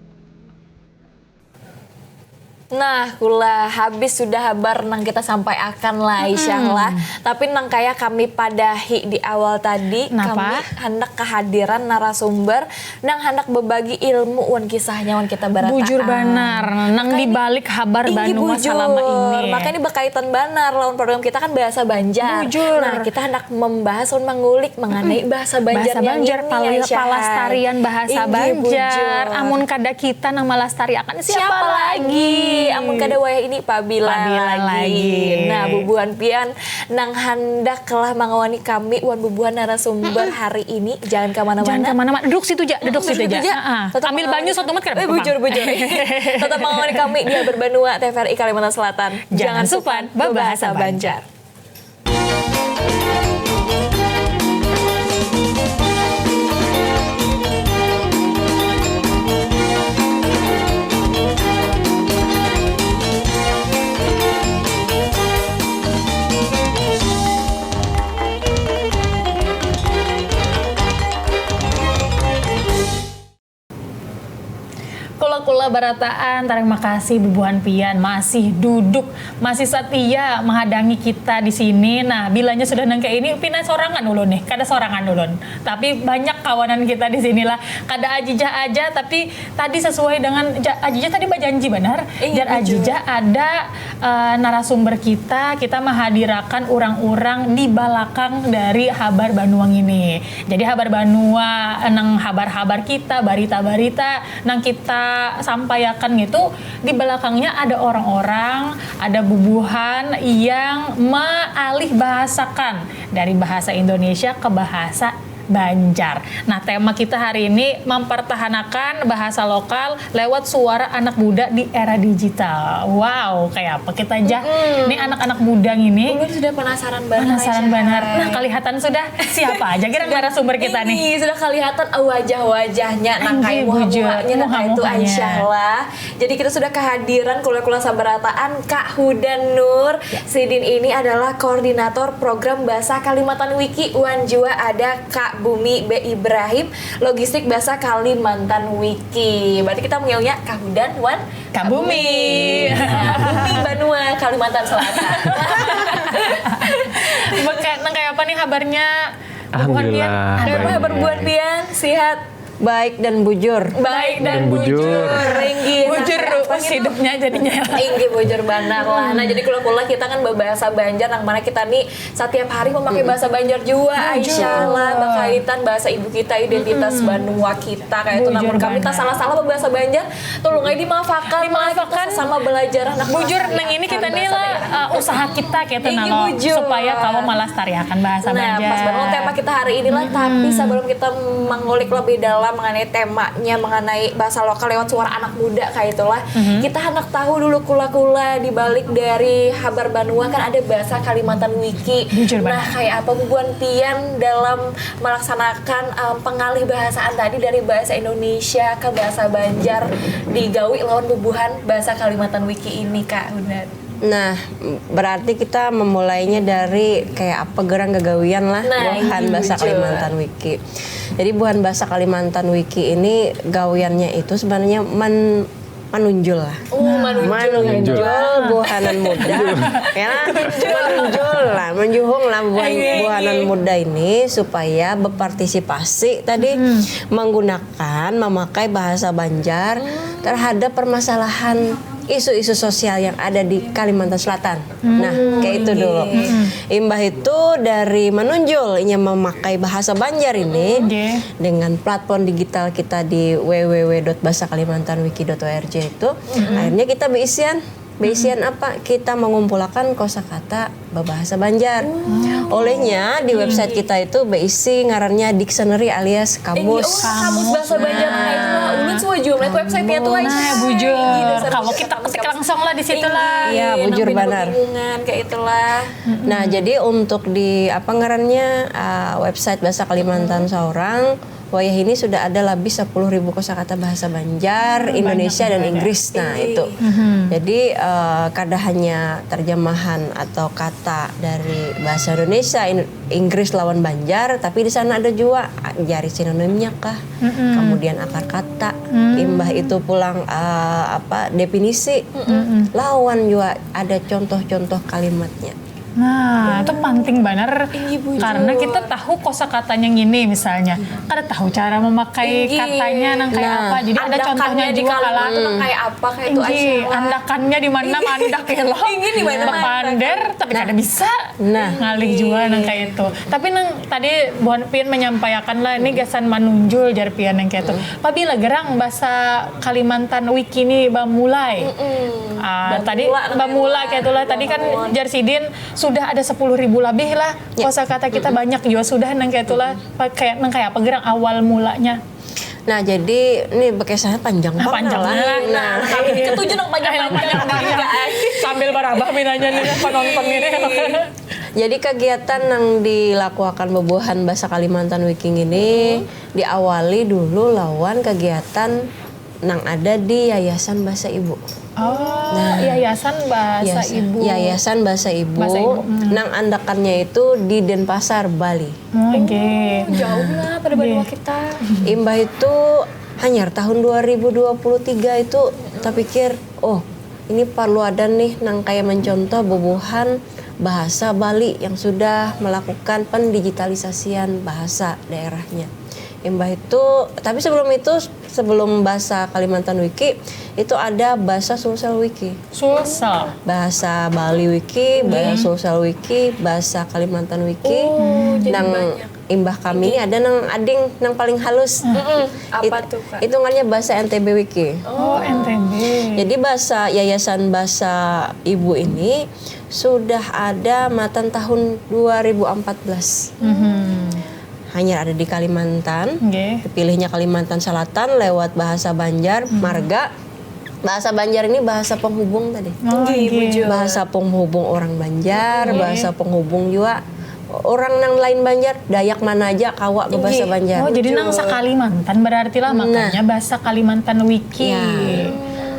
Nah, kula habis sudah habar nang kita sampaiakan lah, Aisyah lah. Tapi nang kaya kami padahi di awal tadi, Napa? Kami handak kehadiran narasumber nang handak berbagi ilmu wan kisahnya wan kita barataan. Bujur banar, nang di balik habar Inggih, banua bujur. Salama ini. Makanya ini berkaitan banar lawan program kita kan bahasa Banjar. Bujur. Nah, kita handak membahas wan mengulik mengenai bahasa Banjar Bahasa Banjar, pali- palastarian bahasa Banjar. Amun kada kita nang malastariakan, siapa, lagi? Amun kada wayah ini pabila, pabila lagi. Lagi. Nah, bubuhan pian nang handak lah mangawani kami wan bubuhan narasumber hari ini, jangan kemana-mana. Jangan kemana-mana, duduk situ aja, duduk situ aja. Tetap ambil banyu satu mat. Eh, bujur, bujur. Tetap mengawani kami di Habar Banua T V R I Kalimantan Selatan. Jangan supan babahasa Banjar. Kula-kula barataan, tarima kasih bubuhan pian masih duduk, masih satia mahadangi kita di sini. Nah, bilanya sudah nang kaya ini, pina sorangan ulun nih, kada sorangan ulun. Tapi banyak kawanan kita di sini lah. Kada Ajijah aja, tapi tadi sesuai dengan ja-, Ajijah tadi bajanji banar. Jar Ajijah ada, eh, narasumber kita, kita mahadirakan urang-urang di balakang dari Habar Banua ini. Jadi Habar Banua, nang habar-habar kita, barita-barita nang kita sampaiakan ngitu, di balakangnya ada orang-orang, ada bubuhan yang maalihbahasakan dari bahasa Indonesia ke bahasa Banjar. Nah, tema kita hari ini mempertahankan bahasa lokal lewat suara anak muda di era digital. Wow, kayak apa kita aja? Ini anak-anak muda ini. Ulun sudah penasaran banget. Penasaran banget. Nah, kelihatan sudah siapa aja kira narasumber kita nih. Ini sudah kelihatan, eh, wajah-wajahnya, nah, kayak muha-muhanya, nah, kayak itu Aisyah lah. Jadi kita sudah kehadiran kula-kula sabarataan Kak Hudan Nur. Ya. Sidin ini adalah koordinator program Bahasa Kalimantan Wiki, wan jua ada Kak Bumi B Ibrahim, logistik Bahasa Kalimantan Wiki. Berarti kita manggilnya Kak Hudan wan Kak Bumi. Kak Bumi Banua Kalimantan Selatan. Beka, nang kayak apa nih habarnya? Alhamdulillah. Ada apa habar buat pian? Sihat? Baik dan bujur. Baik dan bujur. Inggih. Bujur hidupnya jadinya. Inggih, bujur banar lah. Nah, jadi kula-kula kita kan babahasa Banjar, nang mana kita nih satiap hari memakai bahasa Banjar jua. Aisyah lah, bakaitan bahasa ibu kita, identitas banua kita, kayak itu. Namun kami tak salah-salah babahasa Banjar, tolong aja dimaafkan lah, kita sesama belajar anak. Bujur, nang ini kita nih lah, eh, usaha kita, kita nalo, supaya kawa malastariakan bahasa Banjar. Nah, pas banget tema kita hari ini lah, tapi sebelum kita mengulik lebih dalam mengenai temanya, mengenai bahasa lokal lewat suara anak muda kayak itulah, kita hendak tahu dulu kula-kula di balik dari Habar Banua kan ada bahasa Kalimantan Wiki. Bujur banget. Nah, kayak apa bubuhan pian dalam melaksanakan, em, pengalih bahasaan tadi dari bahasa Indonesia ke bahasa Banjar digawi lawan bubuhan bahasa Kalimantan Wiki ini, Kak Hudan? Nah, berarti kita memulainya dari kayak apa gerang gagawian lah, nah, buhan bahasa Kalimantan Wiki. Jadi buhan bahasa Kalimantan Wiki ini gawiannya itu sebenarnya men-, manunjul lah. Oh, manunjul. Manunjul buhanan muda. Ya lah, manunjul lah, manjuhung lah buhan-, buhanan muda ini supaya berpartisipasi tadi menggunakan, memakai bahasa Banjar terhadap permasalahan isu-isu sosial yang ada di Kalimantan Selatan. Nah, kayak itu dulu. Imbah itu dari manunjul inya memakai bahasa Banjar ini dengan platform digital kita di w w w dot bahasa kalimantan wiki dot o r g itu, akhirnya kita beisian. Beisian apa? Kita mengumpulakan kosakata babahasa Banjar. Olehnya di website kita itu beisi ngarannya dictionary alias kamus. Kamus bahasa Banjar. Nah, itu lah. Ulun suah jua melihat website-nya tuh, Aisyah. Nah, bujur. Kalau kita ketik langsung lah di situ lah. Iya, bujur banar. Bingungan kayak itulah. Nah, jadi untuk di apa ngarannya, uh, website Bahasa Kalimantan Saurang, wayah ini sudah ada lebih sepuluh ribu kosakata bahasa Banjar, Indonesia, dan Inggris. Nah, itu. Jadi, eh, kada hanya terjemahan atau kata dari bahasa Indonesia, In-, Inggris lawan Banjar, tapi di sana ada jua, ah, jari sinonimnya kah, kemudian akar kata, imbah itu pulang, eh, apa, definisi, lawan jua ada contoh-contoh kalimatnya. Nah, itu penting banar. Inggih, bujur. Karena kita tahu kosakatanya ngini misalnya. Kada tahu cara memakai Inggih. Katanya nang kayak Nah. apa. Jadi ada Andakannya contohnya di jua kalimat kala. Itu nang kayak apa, kayak itu Inggih, acara. Andakannya di mana mandak ya lo. Inggih, di mana mandak. Bapander, tapi kada bisa. Nah. Ngalih jua nang kayak itu. Tapi nang tadi buhan pian menyampaikan lah, ini gasan manunjul jar pian nang kayak itu. Pabila gerang bahasa Kalimantan Wiki ini bamulai. Ah, Bamula tadi namanya bamula lah. Kayak itulah. Tadi kan Bangun. Jar sidin sudah ada sepuluh ribu lebih lah. Ya. Kosakata kita banyak jua sudah nang kayak itulah. Pa-, kayak nang kayak apa gerang awal mulanya. Nah, jadi ini berkisahnya panjang Ah, banget panjang lah. Lah. Nah, nah, itu tuh nang panjang-panjang, guys. Sambil barabah minanya nih penonton ini. Jadi kegiatan yang dilakukan bebuhan bahasa Kalimantan Wiki ini diawali dulu lawan kegiatan nang ada di Yayasan Bahasa Ibu. Oh, Nah. Yayasan Bahasa Yayasan, Ibu. Yayasan Bahasa Ibu, Bahasa Ibu, hmm. Nang andakannya itu di Denpasar, Bali. Oh, oke. Jauh lah pada Oke. Banua kita. Imbah itu hanyar tahun dua ribu dua puluh tiga itu tapikir, oh, ini perlu ada nih nang kayak mencontoh bubuhan bahasa Bali yang sudah melakukan pendigitalisasian bahasa daerahnya. Imbah itu, tapi sebelum itu, sebelum bahasa Kalimantan Wiki, itu ada bahasa Sulsel Wiki. Sulsel. Bahasa Bali Wiki, bahasa Sulsel Wiki, bahasa Kalimantan Wiki. Oh, jadi Nang banyak. Imbah kami ini ada nang ading, nang paling halus. Mm-mm. Apa It-, tuh, Kak? Hitungannya bahasa N T B Wiki. Oh, N T B. Jadi bahasa Yayasan Bahasa Ibu ini sudah ada matan tahun dua ribu empat belas. Mhm. Hanyar ada di Kalimantan. Nggih. Dipilihnya Kalimantan Selatan lewat bahasa Banjar, Mhm. marga bahasa Banjar ini bahasa penghubung tadi. Oh, Nggih, nggih. Bujur. Bahasa penghubung orang Banjar, Nggih. Bahasa penghubung jua orang nang lain Banjar, Dayak mana aja kawa bahasa Nggih. Banjar. Oh, jadi nang Bujur. Sakalimantan berarti lah, Nah. Makanya bahasa Kalimantan Wiki. Ya.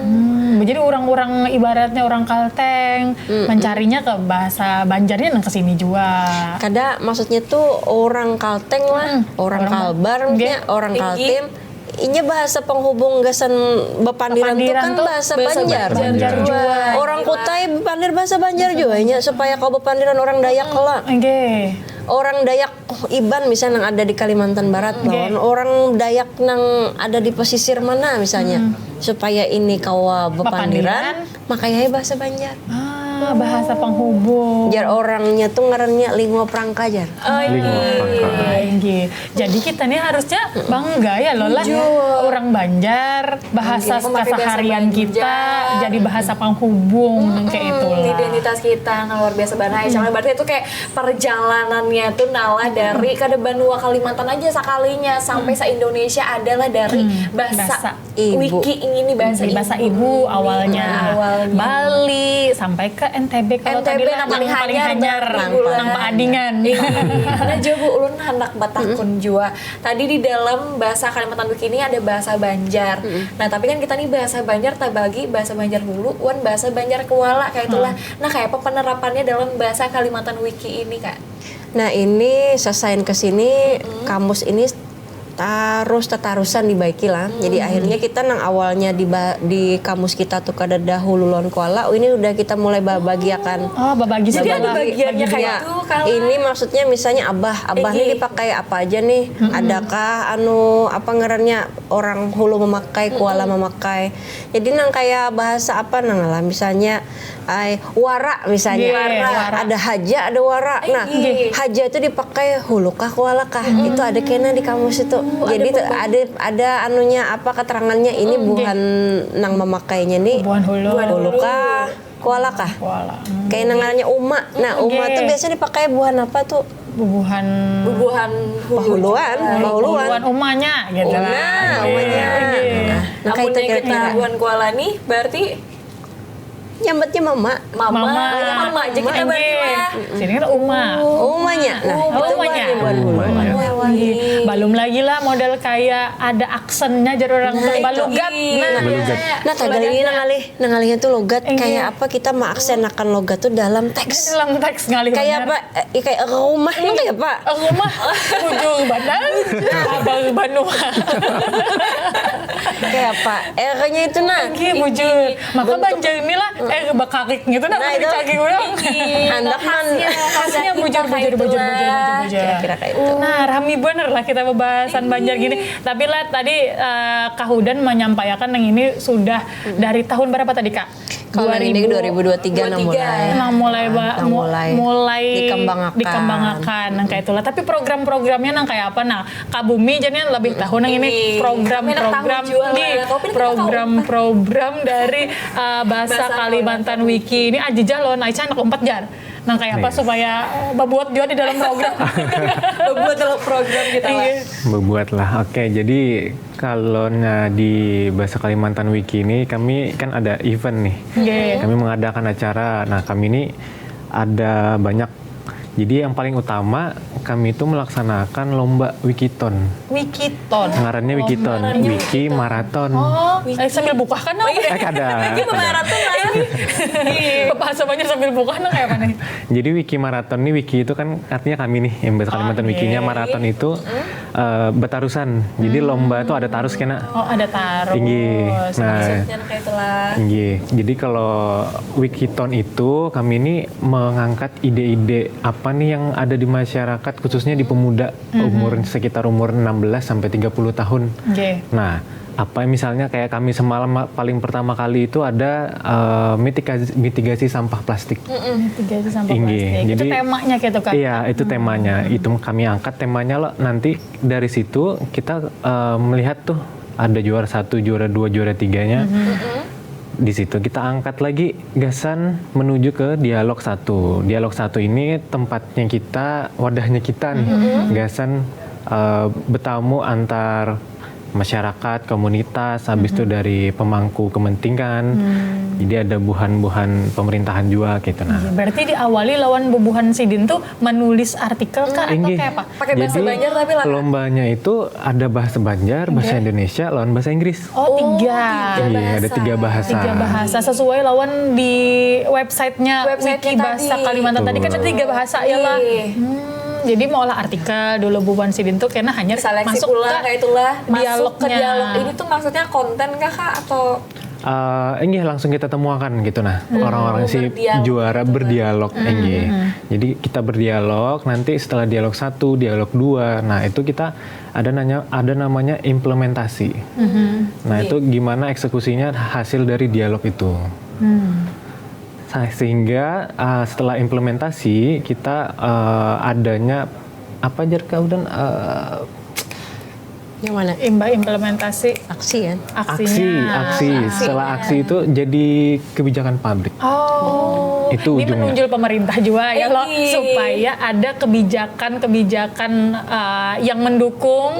Hmm, jadi orang-orang ibaratnya orang Kalteng Mm-mm. mencarinya ke bahasa Banjarnya nang ke sini jua. Kada, maksudnya tuh orang Kalteng lah, Mm-mm. orang Orang Kalbar, Nggih. Maksudnya orang Tinggi. Kaltim. Inya bahasa penghubung gasan bepandiran tuh Bepandiran kan tuh bahasa bahasa Banjar. Banjar Banjar jua. Orang Kutai bepandir bahasa Banjar jua, inya supaya kau bepandiran orang Dayak lah. Nggih. Orang Dayak, oh, Iban misalnya nang ada di Kalimantan Barat, Nggih. Lawan orang Dayak nang ada di pesisir mana misalnya. Hmm. Supaya ini kawa bepandiran, Bepandiran. Makanya bahasa Banjar. Ah, bahasa penghubung. Jar orangnya tuh ngarannya lingua prangka, jar. Oh, Lingua iya. Prangka. Inggih. Jadi kita nih harusnya bangga ya lo lah. Bujur. Orang Banjar, bahasa Nggih. Memakai bahasa keseharian Banjar. Kita jadi bahasa penghubung, Mm-mm. Kayak itulah. Identitas kita nggak luar biasa banget. Mm-mm. Cuma berarti itu kayak perjalanannya tuh nala dari kada banua Kalimantan aja sekalinya sampai Mm. se-Indonesia adalah dari Mm. bahasa Bahasa. Ibu. Wiki ini bahasa Jadi bahasa ibu. Ibu awalnya. Awalnya. Bali sampai ke N T B kalau N T B tadi lah nang paling nang paling hanyar, hanyar, nang paling nang hanyar. Paadingan. Iya. Nah, jua, Bu, ulun handak batakun Mm-mm. jua. Tadi di dalam bahasa Kalimantan Wiki ini ada bahasa Banjar. Mm-mm. Nah, tapi kan kita nih bahasa Banjar tabagi bahasa Banjar Hulu wan bahasa Banjar Kuala kayak itulah. Mm. Nah, kayak apa penerapannya dalam bahasa Kalimantan Wiki ini, Kak? Nah, ini sasain ke sini, Mm-mm. Kamus ini tarus tatarusan dibaiki lah. Jadi, Hmm. Akhirnya kita nang awalnya di ba-, di kamus kita tuh kada ada Hulu lawan Kuala, oh, ini udah kita mulai babagiakan. Oh, babagi Jadi ada segala. Bagiannya kayak Iya. Itu, kalau Ini maksudnya misalnya abah, abah nih Egi. Dipakai apa aja nih? Mm-mm. Adakah anu, apa ngarannya, orang Hulu memakai, Kuala Mm-mm. Memakai? Jadi nang kayak bahasa apa nang lah, misalnya, ai, wara misalnya. Iya, wara. Ada haja, ada wara. Nah, Iya. Haja itu dipakai Hulu kah, Kuala kah? Mm. Itu ada kena di kamus itu. Oh, jadi ada itu pembahasan. Ada, ada anunya apa keterangannya ini Mm, bukan nang memakainya nih. Bubuhan Hulu. Bubuhan Hulu kah? Kuala kah? Kuala. Hmm. Kayak nang ngarannya uma. Nah, uma Oke. Tuh biasanya dipakai buhan apa tuh? Bubuhan Bubuhan Hulu. Pahuluan, Hulu. Pahuluan. Bubuhan umanya gitu lah. Nah, umanya. Oke. Nah, nah, Amunnya kayak kita itu. Bubuhan Kuala nih berarti nyambatnya mama. Mama. Mama. Mama aja kita Oke. Berarti lah. Sini kan uma. Umanya. Nah, Oh, itu umanya. Bubuhan Hulu. Uma. Uma. Uma. Balum lagi lah model kayak ada aksennya jadi orang Nah, itu. Balugat. Iya. Nah, Balugat. Nah, tagal ini nang ngalih, nang ngalihnya tuh logat. Iya. Kayak apa kita mengaksenakan logat tuh dalam teks. Dalam teks ngalih Kayak benar. Apa? Eh, kayak rumah tuh kayak apa? Rumah. Bujur banar. Kabar banua. Kayak apa? R-nya itu nah. Oke, bujur. Maka bentuk Banjar inilah eh, bakakik gitu nah, Nah, itu dicagi orang. Handak man Khasnya, khasnya Bujur, bujur, bujur, bujur, bujur, bujur. Kira-kira itu. Nah, rami bener lah kita bebahasan Banjar gini. Tapi lah tadi eh, Kak Hudan menyampaikan yang ini sudah dari tahun berapa tadi, Kak? Kalau yang ini dua ribu dua tiga nah mulai. Nah, mulai ba- Nah, mu- mulai. mulai Dikembangakan. Dikembangakan, nang kayak itulah. Tapi program-programnya nang kayak apa? Nah, Kak Bumi jadi lebih tahu nang ini Ini. program-program Kami nak tahu jua di lah. Kau pilih program-program dari uh, bahasa Bahasa Kalimantan Wiki. Ini aja jar loh, nah Ica anak umpat jar. Nah, kayak apa Iya. supaya uh, babuat juga di dalam program. Buat dalam program kita lah. Iya. Berbuatlah. Oke, jadi kalau nah, di Bahasa Kalimantan Wiki ini kami kan ada event nih. Oke. Kami mengadakan acara. Nah, kami ini ada banyak. Jadi yang paling utama kami itu melaksanakan lomba Wikiton. Wikiton. Ngarannya Wikiton, Lomba. Wiki Marathon. Oh, eh, sambil buka kan? Eh kada. Ini maraton lah. Bahasa Banjar sambil buka nang kayak apa nih? Jadi wiki maraton nih, wiki itu kan artinya kami nih yang bahasa Kalimantan Oke. Wikinya, maraton itu eh, betarusan. Jadi lomba itu ada tarus kena. Oh, ada tarus. Inggih. Nah, Jangan kayak itulah. inggih. Jadi kalau Wikiton itu kami ini mengangkat ide-ide apa nih yang ada di masyarakat, khususnya di pemuda umur sekitar umur enam belas sampai tiga puluh tahun. Oke. Nah, apa misalnya kayak kami semalam ma- paling pertama kali itu ada eh, mitigasi, mitigasi sampah plastik. Mitigasi sampah Inggih, plastik. Itu jadi- temanya gitu kan? Iya, itu temanya. Itu kami angkat temanya loh. Nanti dari situ kita eh, melihat tuh ada juara satu, juara dua, juara tiganya. Di situ kita angkat lagi gasan menuju ke dialog satu. Dialog satu ini tempatnya kita, wadahnya kita nih, gasan eh, bertamu antar masyarakat, komunitas, habis itu dari pemangku kepentingan. Jadi ada buhan-buhan pemerintahan juga gitu nah. Iya, berarti diawali lawan bubuhan sidin tuh menulis artikel kah atau Inggih. kayak apa? Pakai bahasa Jadi, Banjar tapi lah. Lombanya itu ada bahasa Banjar, bahasa Indonesia, lawan bahasa Inggris. Oh, tiga. Iya, ada tiga bahasa. Tiga bahasa sesuai lawan di websitenya Websitenya Wiki Bahasa tadi. Kalimantan tadi kan ada tiga bahasa ya lah. Iya. Hmm, jadi mau olah artikel dulu bubuhan sidin tuh kena hanya Seleksi masuk pula ke kayak itulah. Masuk ke dialognya. Dialog ini tuh maksudnya konten kah, Kak, atau Eh, inggih langsung kita temuakan gitu nah orang-orang si Berdialog juara gitu, berdialog inggih. Jadi kita berdialog, nanti setelah dialog satu, dialog dua, nah itu kita ada nanya ada namanya implementasi. Nah itu gimana eksekusinya hasil dari dialog itu. Sa- Sehingga uh, setelah implementasi kita uh, adanya apa jar kau dan uh, Yang mana? Imba implementasi Aksi ya. aksinya. aksi, aksi. Setelah aksi itu jadi kebijakan publik. Oh, Itu ini ujungnya. Menunjul pemerintah juga ya loh, Iya. Supaya ada kebijakan-kebijakan uh, yang mendukung.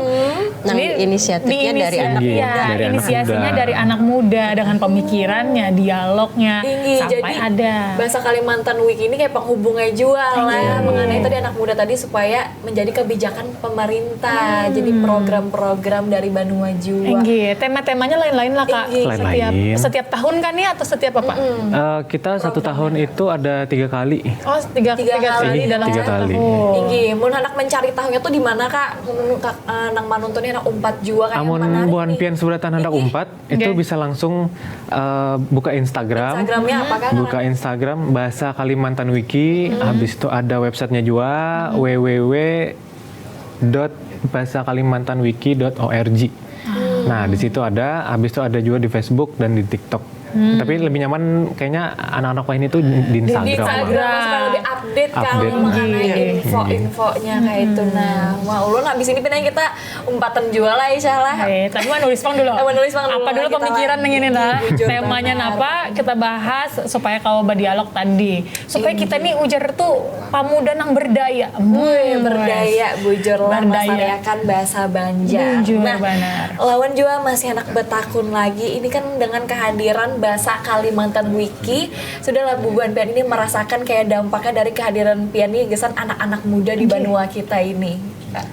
Nang Ini diinisiatifnya dari diinisiasi- anak Dari iya, anak inisiasinya muda. Dari anak muda dengan pemikirannya, dialognya Tinggi, sampai jadi ada. Bahasa Kalimantan Week ini kayak penghubungnya juga lah mengenai tadi anak muda tadi supaya menjadi kebijakan pemerintah, jadi program-program dari banua juga. Inggih, tema-temanya lain-lain lah kak. Inggih. Setiap Lain-lain. setiap tahun kan nih atau setiap apa? Eh, kita satu tahun itu ada tiga kali. Oh tiga Tiga tiga kali kali. dalam Tiga satu kali. tahun. Inggih, mun handak mencari tahunya tuh di mana kak? Mun kak eh, nang manontonnya anak umpat juga kayak Amun mana? buhan pian subratan handak umpat itu Oke. bisa langsung eh, buka Instagram. Instagramnya apa kak? Buka Instagram Bahasa Kalimantan Wiki, habis itu ada websitenya juga www.bahasakalimantanwiki.org. Nah, di situ ada, habis itu ada juga di Facebook dan di TikTok. Tapi lebih nyaman kayaknya anak-anak lain itu di Di Instagram. Instagram supaya lebih update kalau Update. mengenai Iya. info-infonya kayak itu. Nah, wah ulun habis ini pinanya kita umpatan juga lah insya Allah. Eh, tapi menulis pang dulu. Eh, menulis pang dulu Apa dulu lah kita pemikiran lah. yang ini nah? Jujur Temanya benar. Apa? Kita bahas supaya kalau berdialog tadi. Supaya kita nih ujar tuh pamuda nang berdaya. Wih, Hmm, berdaya, bujur lah Berdaya. Masariakan bahasa Banjar. Bujur, Nah, banar. lawan juga masih anak betakun lagi. Ini kan dengan kehadiran bahasa Kalimantan Wiki, sudah lah bubuhan pian ini merasakan kayak dampaknya dari kehadiran pian nih gesan anak-anak muda di banua kita ini.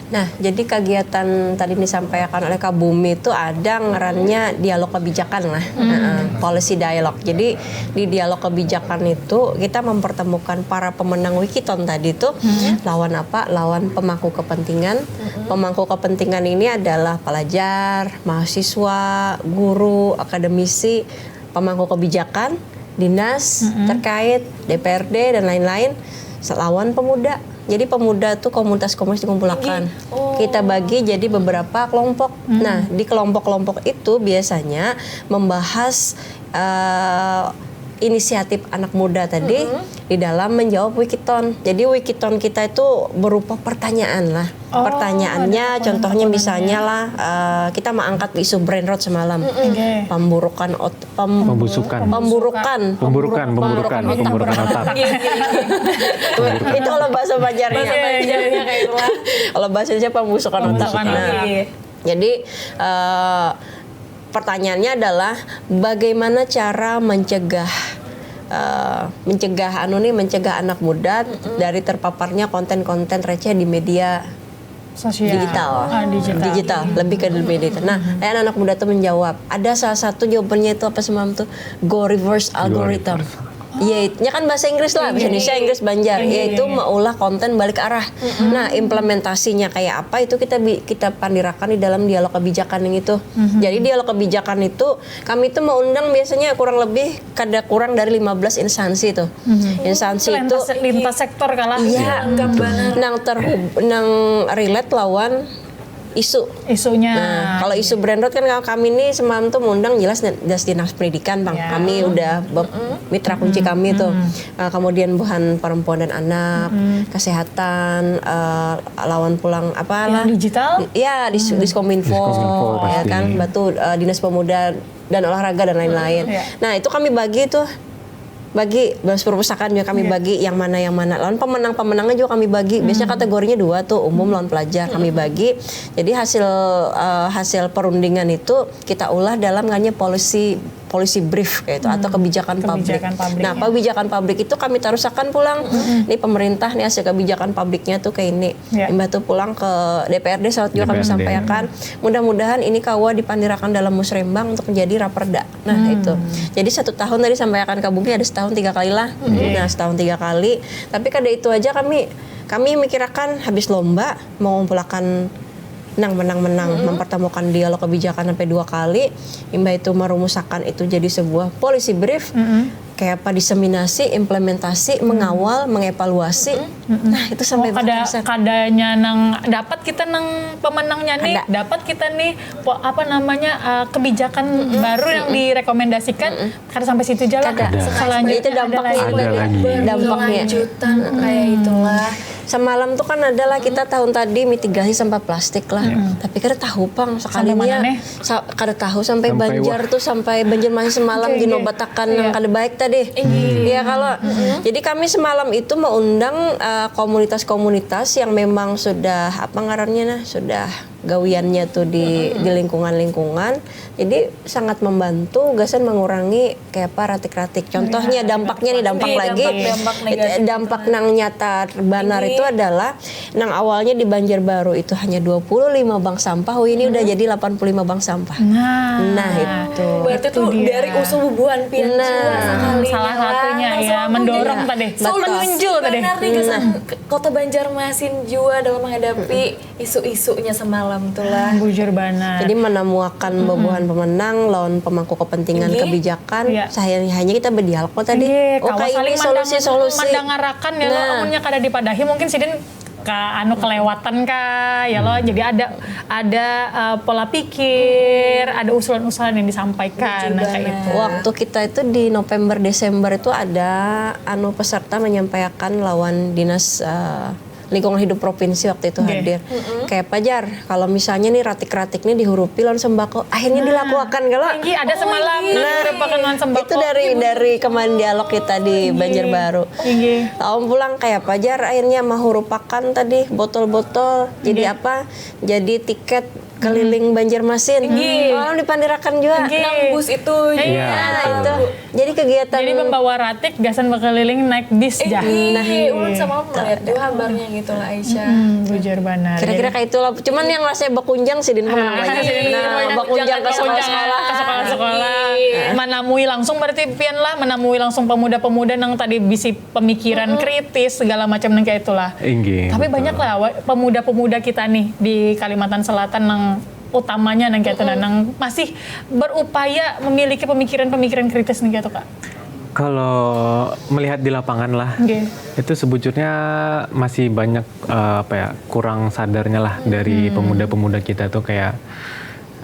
Nah, jadi kegiatan tadi disampaikan oleh Kak Bumi itu ada ngarannya dialog kebijakan lah, Heeh, policy dialog. Jadi di dialog kebijakan itu kita mempertemukan para pemenang Wikiton tadi tuh lawan apa? Lawan pemangku kepentingan. Pemangku kepentingan ini adalah pelajar, mahasiswa, guru, akademisi, pemangku kebijakan, dinas terkait, D P R D dan lain-lain, lawan pemuda. Jadi pemuda tuh komunitas-komunitas dikumpulakan. Kita bagi jadi beberapa kelompok. Nah, di kelompok-kelompok itu biasanya membahas eh, inisiatif anak muda tadi di dalam menjawab wikiton. Jadi wikiton kita itu berupa pertanyaan lah. Pertanyaannya, contohnya misalnya lah, eh, kita mengangkat isu brain rot semalam. Pemburukan ot- pem- Pembusukan. Pemburukan. Pemburukan, pemburukan, pemburukan otak. Itu kalau bahasa Banjarnya. Kalau bahasa Indonesia pembusukan otak. Pembusukan Nah, otak. jadi eh, pertanyaannya adalah bagaimana cara mencegah eh, mencegah anu nih, mencegah anak muda dari terpaparnya konten-konten receh di media Sosial. Digital. Ah, digital. Digital, lebih ke media digital. Nah, anak muda tuh menjawab. Ada salah satu jawabannya itu apa semalam tuh? Go reverse algorithm. Iya, nya kan bahasa Inggris lah, bahasa Indonesia, Inggris, Banjar. Yaitu maulah konten balik arah. Nah, implementasinya kayak apa itu kita bi- kita pandirakan di dalam dialog kebijakan yang itu. Jadi dialog kebijakan itu kami itu mengundang biasanya kurang lebih kada kurang dari lima belas instansi tuh. Instansi itu Lintas, lintas sektor kalah. Iya, nang terhub, nang relate lawan isu. Isunya. Nah, kalau isu brain rot kan kalau kami ini semalam tuh mengundang jelas das dinas pendidikan bang. Ya. Kami udah be- mitra kunci kami tuh. Eh, kemudian buhan perempuan dan anak, kesehatan, eh, lawan pulang apa lah. Yang digital? Di- Ya, di diskominfo, Diskominfo, ya pasti. Kan, batu eh, dinas pemuda dan olahraga dan lain-lain. Iya. Nah, itu kami bagi tuh bagi bas perpustakaan juga kami bagi yang mana yang mana lawan pemenang-pemenangnya juga kami bagi biasanya kategorinya dua tuh umum lawan pelajar kami bagi jadi hasil eh, hasil perundingan itu kita ulah dalam namanya policy policy brief kayak itu atau kebijakan publik. Kebijakan publiknya. Nah, kebijakan publik itu kami tarusakan pulang. Ini pemerintah nih hasil kebijakan publiknya tuh kayak ini. Ya. Imbah tuh pulang ke D P R D saat juga kami D P R D. Sampaikan. Mudah-mudahan ini kawa dipandirakan dalam musrembang untuk menjadi raperda. Nah, itu. Jadi satu tahun tadi sampaikan ke bumi ada setahun tiga kali lah. Nah, setahun tiga kali. Tapi kada itu aja kami kami mikirakan habis lomba mengumpulakan nang menang-menang mempertemukan dialog kebijakan sampai dua kali imbah itu merumusakan itu jadi sebuah policy brief kayak apa diseminasi implementasi mengawal mengevaluasi nah itu sampai Oh, kada batasan. Kadanya nang dapat kita nang pemenangnya nih, Ada. dapat kita nih po- apa namanya uh, kebijakan baru yang direkomendasikan, kada sampai situ aja lah. Kada. Selanjutnya Itu dampaknya. Ada lagi. Ada lagi. Dampaknya. Lanjutan kayak itulah. Semalam tuh kan adalah kita tahun tadi mitigasi sampah plastik lah. Tapi kada tahu pang Sampai sekalinya mana nih? sa- kada tahu sampai, Sampai Banjar wah. tuh sampai Banjarmasin semalam Oke, di oke. nobatakan Iya. yang kada baik tadi. Iya kalau jadi kami semalam itu mengundang eh, komunitas-komunitas yang memang sudah apa ngarannya nah sudah gawiannya tuh di di lingkungan-lingkungan. Jadi sangat membantu gasan mengurangi kayak apa ratik-ratik. Contohnya dampaknya nih dampak Iya, lagi. dampak-dampak negatif. Dampak nang nyata benar itu adalah nang awalnya di Banjarbaru itu hanya dua puluh lima bank sampah, oh ini udah jadi delapan puluh lima bank sampah. Nah, Nah, itu. Berarti tuh dia. Dari usul bubuhan pian Nah, jua sekalinya salah lah. satunya Nang ya, salah mendorong satunya. tadi. Solusi Betul. Menunjul tadi. Benar nih gasan Kota Banjarmasin jua dalam menghadapi isu-isunya semalam tuh lah. Bujur banar. Jadi menemuakan bubuhan pemenang lawan pemangku kepentingan Inggih. Kebijakan, Iya. sahanya hanya kita berdialog kok tadi. Inggih, Oh, kawa kayak saling ini solusi-solusi. Mandangarakan ya, Nah. amunnya kada dipadahi mungkin sidin ka anu kelewatan kah ya lo. Jadi ada ada uh, pola pikir, ada usulan-usulan yang disampaikan nah, kayak itu. Waktu kita itu di November Desember itu ada anu peserta menyampaikan lawan dinas eh, lingkungan hidup provinsi waktu itu Oke. Hadir. Kayak apa Jar, kalau misalnya nih ratik-ratik nih dihurupi lawan sembako, akhirnya dilakukan kalau Inggih, ada semalam nah, dihurupakan lawan sembako. Itu dari dari kemarin dialog kita di Banjarbaru. Inggih. Tahu pulang kayak apa Jar, akhirnya menghurupakan tadi botol-botol. Jadi apa? Jadi tiket keliling Banjarmasin. Orang dipandirakan juga. Inggih. Nang bus itu. Iya. Nah, itu. Jadi kegiatan Jadi membawa ratik gasan berkeliling naik bis jar. Iya, ulun sama melihat juga kabarnya gitu lah Aisyah. Hmm, bujur banar. Kira-kira kayak itulah. Cuman yang rasanya bakunjang sih Din menang Ah, banyak. jadi Nah, bakunjang bakunjang ke bakunjang sekolah-sekolah. Ke sekolah-sekolah. Menemui langsung berarti pian lah menemui langsung pemuda-pemuda yang tadi bisi pemikiran kritis segala macam yang kayak itulah. Inggih, Tapi betul. Banyak lah wa- pemuda-pemuda kita nih di Kalimantan Selatan yang utamanya nang kayak itu nah, nang masih berupaya memiliki pemikiran-pemikiran kritis nih kayak itu kak. Kalau melihat di lapangan lah, Nggih. Itu sebujurnya masih banyak eh, apa ya kurang sadarnya lah dari pemuda-pemuda kita tuh kayak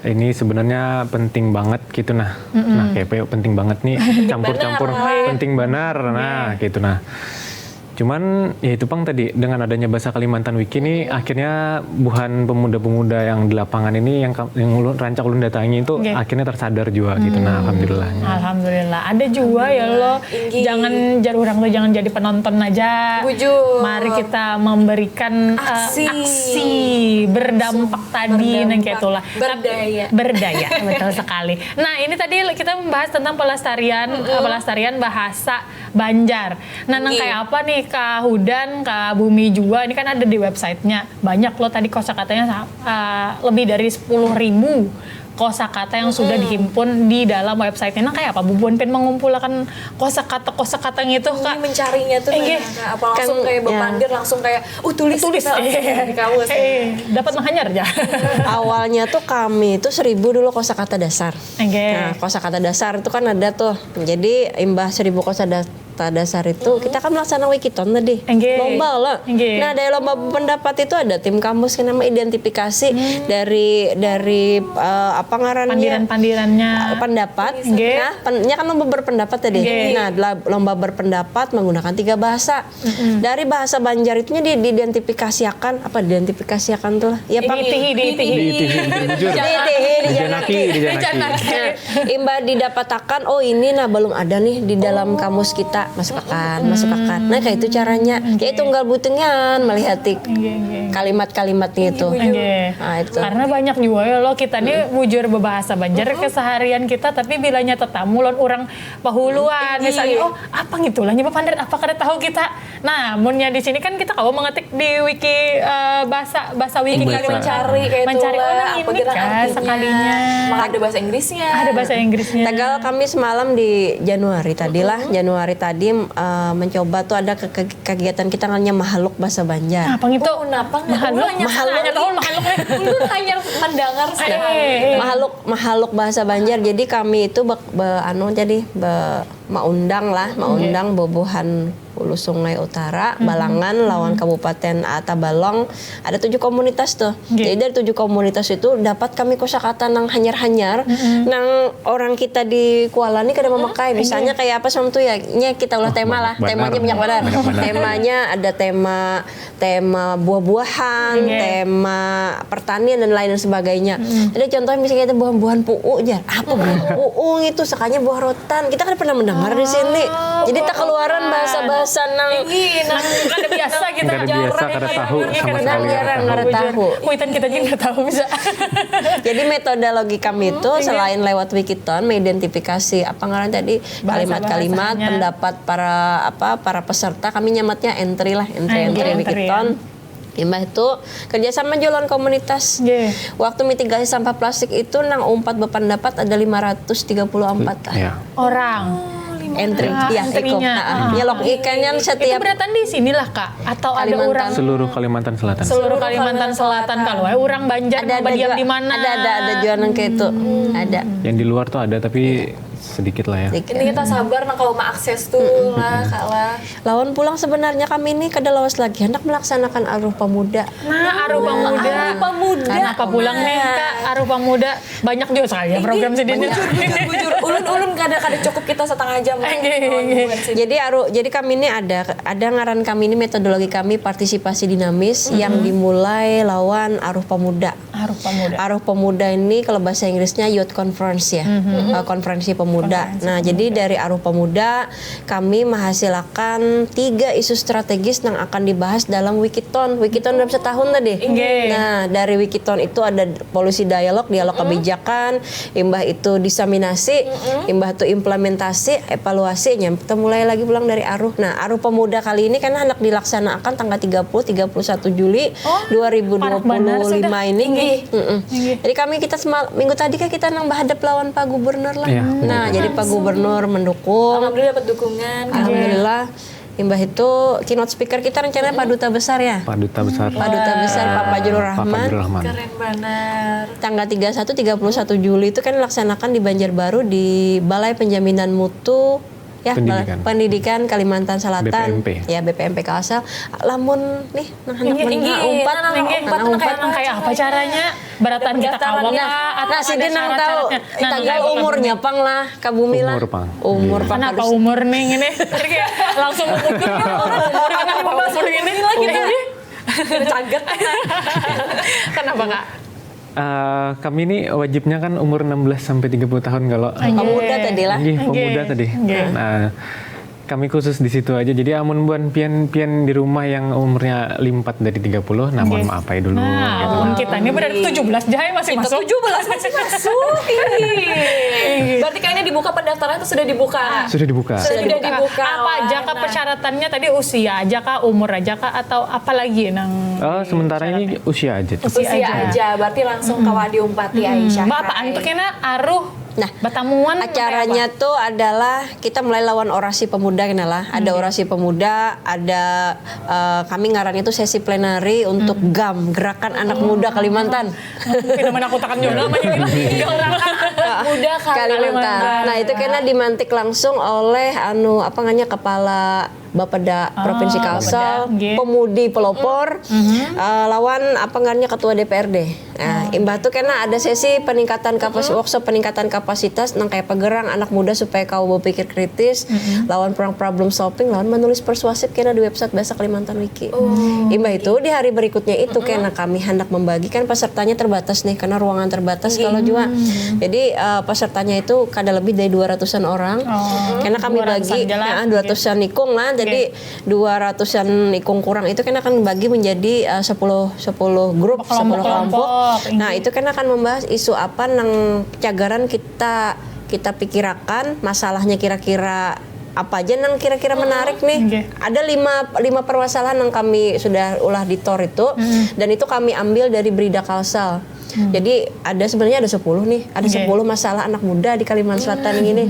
ini sebenarnya penting banget gitu nah. Nah, K P U penting banget nih, campur-campur penting banar nah gitu nah. Cuman ya itu pang tadi dengan adanya bahasa Kalimantan Wiki nih akhirnya buhan pemuda-pemuda yang di lapangan ini yang ka- yang ulun rancak ulun datangi itu Nggih. akhirnya tersadar juga gitu nah alhamdulillah. Alhamdulillah. Ada juga ya lo. Inggih. Jangan jar orang tuh jangan jadi penonton aja. Bujur. Mari kita memberikan eh, Aksi. aksi berdampak tadi nang kayak itulah. Berdaya. Berdaya, betul sekali. Nah, ini tadi kita membahas tentang pelestarian eh, pelestarian bahasa Banjar. Nah, nang Iya. kayak apa nih Kak Hudan, Kak Bumi juga ini kan ada di websitenya. Banyak loh tadi kosakatanya sa- eh, lebih dari sepuluh ribu kosakata yang sudah dihimpun di dalam websitenya. Nah, kayak apa? Bubuan pen mengumpulkan kosakata-kosakata gitu, Kak. Ini mencarinya tuh Iya. kayak apa langsung Kan, kayak ya. bapandir langsung kayak uh tulis Tulis. gitu, langsung di kamus. Eh, dapat menghanyar aja. Awalnya tuh kami tuh seribu dulu kosakata dasar. Oke. Nah, kosakata dasar itu kan ada tuh. Jadi imbah seribu kosakata dasar itu kita kan melaksanakan wikiton tadi. Nggih. Lomba lah. Nggih. Nah, dari lomba pendapat itu ada tim kamus yang nama identifikasi dari dari eh, apa ngarannya Pandiran-pandirannya. pendapat. Nggih. Nah, pen- nya kan lomba berpendapat tadi. Nggih. Nah, la- lomba berpendapat menggunakan tiga bahasa. Dari bahasa Banjar itunya di, diidentifikasiakan apa diidentifikasiakan tuh lah. Ya, Pak. Diitihi, diitihi. Diitihi, bujur. Diitihi, Dijanaki, dijanaki. Nah, imbah didapatakan, oh ini nah belum ada nih di dalam kamus kita, masuk akan, masuk akan. Nah, kayak itu caranya. Jadi tunggal butingan melihat Nggih, nggih. kalimat-kalimatnya itu. Nggih. Nah, itu. Karena banyak juga ya lo kita nih bujur berbahasa Banjar keseharian kita tapi bilanya tetamu lawan orang pahuluan misalnya oh apa gitu lah nyapa pandir apa kada tahu kita. Nah, munnya di sini kan kita kawa mengetik di wiki eh, bahasa bahasa wiki Bahasa. Kalimantan. Mencari kayak Mencari itulah, orang apa ini kira kan artinya. Sekalinya. Maka ada bahasa Inggrisnya. Ada bahasa Inggrisnya. Tegal kami semalam di Januari tadi lah. Januari tadi eh, mencoba tuh ada ke- ke- kegiatan kita namanya Mahaluk Bahasa Banjar. Apa gitu? Oh, kenapa nggak? Mahaluk. Ulun hanya Mahaluk. sekali. Tahu mahaluk nih. Ulun hanya mendengar sekali. Eh, Mahaluk Mahaluk Bahasa Banjar. Jadi kami itu be, be- anu jadi be, maundang lah, maundang bubuhan Hulu Sungai Utara, Balangan lawan Kabupaten Tabalong ada tujuh komunitas tuh. Nggih. Jadi dari tujuh komunitas itu dapat kami kosakata nang hanyar-hanyar, nang orang kita di Kuala nih kada memakai. Misalnya kayak apa sama tuh ya, nya kita ulah tema lah. Banyak banar. Temanya banyak banar. Banyak banar. Temanya ada tema tema buah-buahan, Nggih. tema pertanian dan lain dan sebagainya. Ada contohnya misalnya kita buah-buahan puu aja. Apa buah puu itu? Sakanya buah rotan. Kita kan pernah mendengar di sini. Jadi tak keluaran bahasa-bahasa nang Ih, nah, Kada biasa kita. Kada biasa, kada tahu sama Nah, sekali. jarang Kada kada tahu. tahu. Kuitan kita juga nggak tahu bisa. Jadi metodologi kami itu selain lewat wikiton mengidentifikasi apa ngaran tadi kalimat-kalimat Bahasa-bahasanya. pendapat para apa para peserta kami nyamatnya entry lah entry Entry, entry entry, wikiton. Imbah itu kerjasama jualan komunitas. Nggih. Waktu mitigasi sampah plastik itu nang umpat berpendapat ada lima ratus tiga puluh empat lah. Ya. Orang. Entry, Ah, ya, entry-nya. ikut. Nah, Ah. ya, logikanya Itu setiap berarti di sinilah kak, atau ada Kalimantan. Orang Seluruh Kalimantan Selatan. Seluruh Kalimantan Selatan kalau eh, orang Banjar ada ada berdiam juga di mana? Ada ada ada juga nang kayak itu. Ada. Yang di luar tuh ada tapi sedikit lah ya. Sedikit. Ini kita sabar nah kalau mau akses tuh lah kak lah. Lawan pulang sebenarnya kami ini kada lawas lagi hendak melaksanakan Aruh Pemuda. Nah, Aruh Pemuda. Aruh Pemuda. Kenapa pulang nih kak Aruh Pemuda? Banyak juga sekali ya program sini. Bujur, bujur, bujur. Ulun, ulun kada, kada cukup kita setengah jam lah. Nggih, nggih. Jadi aruh, jadi kami ini ada ada ngaran kami ini metodologi kami partisipasi dinamis yang dimulai lawan Aruh Pemuda. Aruh Pemuda. Aruh Pemuda ini kalau bahasa Inggrisnya Youth Conference ya, Eh, konferensi pemuda. Nah, jadi dari Aruh Pemuda kami menghasilkan tiga isu strategis yang akan dibahas dalam Wikiton. Wikiton dalam setahun tadi. Nggih. Nah, dari Wikiton itu ada policy dialog, dialog kebijakan, imbah itu diseminasi, imbah itu implementasi, evaluasinya. Kita mulai lagi pulang dari Aruh. Nah, Aruh Pemuda kali ini kan hendak dilaksanakan tanggal tiga puluh, tiga puluh satu Juli dua ribu dua puluh lima ini. Mm-mm. Jadi kami kita semal, minggu tadi kan kita nang berhadap lawan Pak Gubernur lah. Iya, Nah, jadi Pak Gubernur mendukung. Alhamdulillah dapat dukungan. Alhamdulillah. Imbah itu keynote speaker kita rencananya Pak Duta Besar ya. Pak Duta Besar. Pak Duta Besar Pak Fajrul Pak Rahman. Fajrul Rahman. Keren banget. Tanggal tiga puluh satu tiga puluh satu Juli itu kan dilaksanakan di Banjarbaru di Balai Penjaminan Mutu Ya, pendidikan, pendidikan Kalimantan Selatan. B P M P. Ya, B P M P Kalsel. Lamun nih, nang handak umpat, nang kayak apa caranya? Barataan kita kawa kah? Nah, sidin nang tahu. Tagal umurnya pang lah, ka bumi lah. Umur pang. Umur pang. Kenapa umur nih ini? Langsung umur ini. Caget. Kenapa, Kak? Uh, kami ini wajibnya kan umur enam belas sampai tiga puluh tahun kalau pemuda tadi lah. Nggih, pemuda tadi. Nah, kami khusus di situ aja. Jadi amun buan pian-pian di rumah yang umurnya limpat dari tiga puluh, nah mohon maaf aja dulu. Nah, gitu. Kita ini berarti tujuh belas jahai masih masuk. Tujuh belas masih masuk. Berarti kayaknya dibuka pendaftaran atau sudah dibuka? Sudah dibuka. Sudah dibuka. Apa aja kah persyaratannya tadi, usia aja kah, umur aja kah, atau apa lagi nang Oh, sementara ini usia aja tuh. Usia aja, berarti langsung kawa diumpati Aisyah. Mbak, apa antuknya aruh Nah, batamuan acaranya tuh adalah kita mulai lawan orasi pemuda kena lah. Ada orasi pemuda, ada uh, kami ngarannya tuh sesi plenary untuk GAM, Gerakan Anak Muda Kalimantan. Tidak menakutakan juga namanya. Gerakan Anak Muda Kalimantan. Nah, itu kena dimantik langsung oleh anu apa namanya kepala Bapeda Provinsi Kalsel, pemudi pelopor, uh, lawan apa ngarannya ketua D P R D. Nah, imbah tu kena ada sesi peningkatan kapasitas, workshop peningkatan kapasitas nang kaya pagarang anak muda supaya kawa berpikir kritis, lawan perang problem solving, lawan menulis persuasif kena di website Bahasa Kalimantan Wiki. Imbah itu di hari berikutnya itu kena kami hendak membagikan pesertanya terbatas nih karena ruangan terbatas kalau juga. Jadi uh, pesertanya itu kada lebih dari dua ratusan orang. Kena kami bagi dua ratusan ikung lah. Jadi dua ratusan ikung kurang itu kena kan bagi menjadi uh, sepuluh sepuluh grup, sepuluh kelompok. Nah, itu kena kan membahas isu apa nang cagaran kita kita pikirakan, masalahnya kira-kira apa aja nang kira-kira menarik nih. Ada lima lima permasalahan yang kami sudah ulah di tor itu dan itu kami ambil dari Berita Kalsel. Jadi ada sebenarnya ada sepuluh nih, ada sepuluh masalah anak muda di Kalimantan Selatan ini.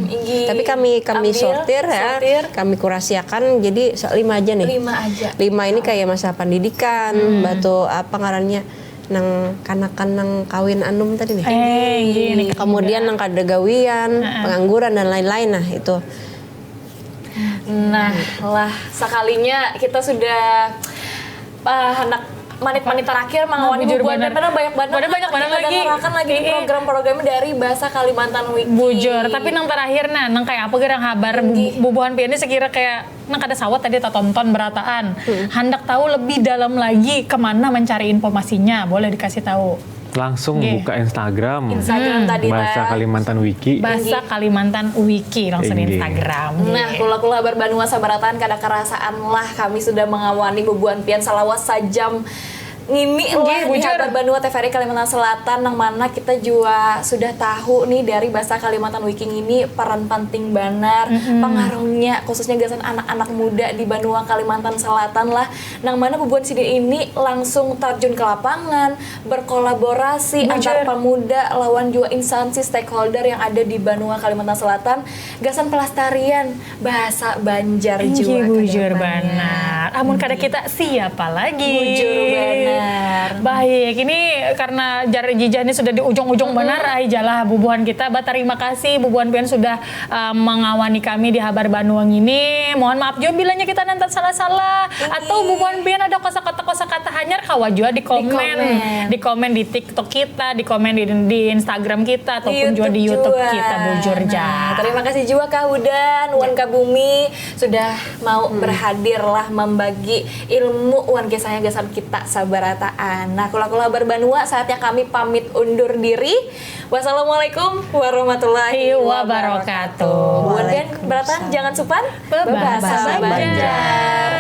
Tapi kami kami sortir ya, kami kurasiakan jadi lima aja nih. Lima aja. Lima ini kayak masalah pendidikan, batu apa ngarannya nang kanakan nang kawin anum tadi nih. Kemudian nang kada gawian, pengangguran dan lain-lain nah itu. Nah lah, sekalinya kita sudah uh, hendak menit-menit terakhir mengawani bubuhan dan benar banyak banget banyak banget lagi lagi program-program dari Bahasa Kalimantan Wiki. Bujur, tapi nang terakhir nah, nang kayak apa gerang habar bubuhan pian ini sekira kayak nang kada sawat tadi tatonton berataan. Handak tahu lebih dalam lagi kemana mencari informasinya, boleh dikasih tahu. Langsung buka Instagram. Instagram tadi Bahasa Kalimantan Wiki. Bahasa Kalimantan Wiki langsung di Instagram. Nah, kula-kula habar banua sabarataan kada kerasaan lah kami sudah mengawani bubuhan pian salawas sajam ngini lah di habar banua T V R I Kalimantan Selatan nang mana kita jua sudah tahu nih dari Bahasa Kalimantan Wiki ngini peran penting banar pengaruhnya khususnya gasan anak-anak muda di banua Kalimantan Selatan lah nang mana bubuhan sidin ini langsung terjun ke lapangan berkolaborasi antar pemuda lawan jua instansi stakeholder yang ada di banua Kalimantan Selatan gasan pelestarian bahasa Banjar jua. Bujur banar. Amun kada kita siapa lagi? Bujur banar. Baik, ini karena jar jijah ini sudah di ujung-ujung banar, ai jalah bubuhan kita. Batarima kasih bubuhan pian sudah uh, mengawani kami di habar banua ini. Mohon maaf juga bilanya kita nanti salah-salah atau bubuhan pian ada kosakata-kosakata hanyar kawa juga di komen, di komen di TikTok kita, di komen di, di Instagram kita ataupun juga di YouTube kita. Bujur jar. Terima kasih juga Kak Hudan, Wan Kabumi sudah mau berhadir lah membagi ilmu wan kisahnya gasan kita sabarataan. Nah, kula-kula habar banua saatnya kami pamit undur diri. Wassalamualaikum warahmatullahi wabarakatuh. Bubuhan pian berataan jangan supan bebahasa Banjar.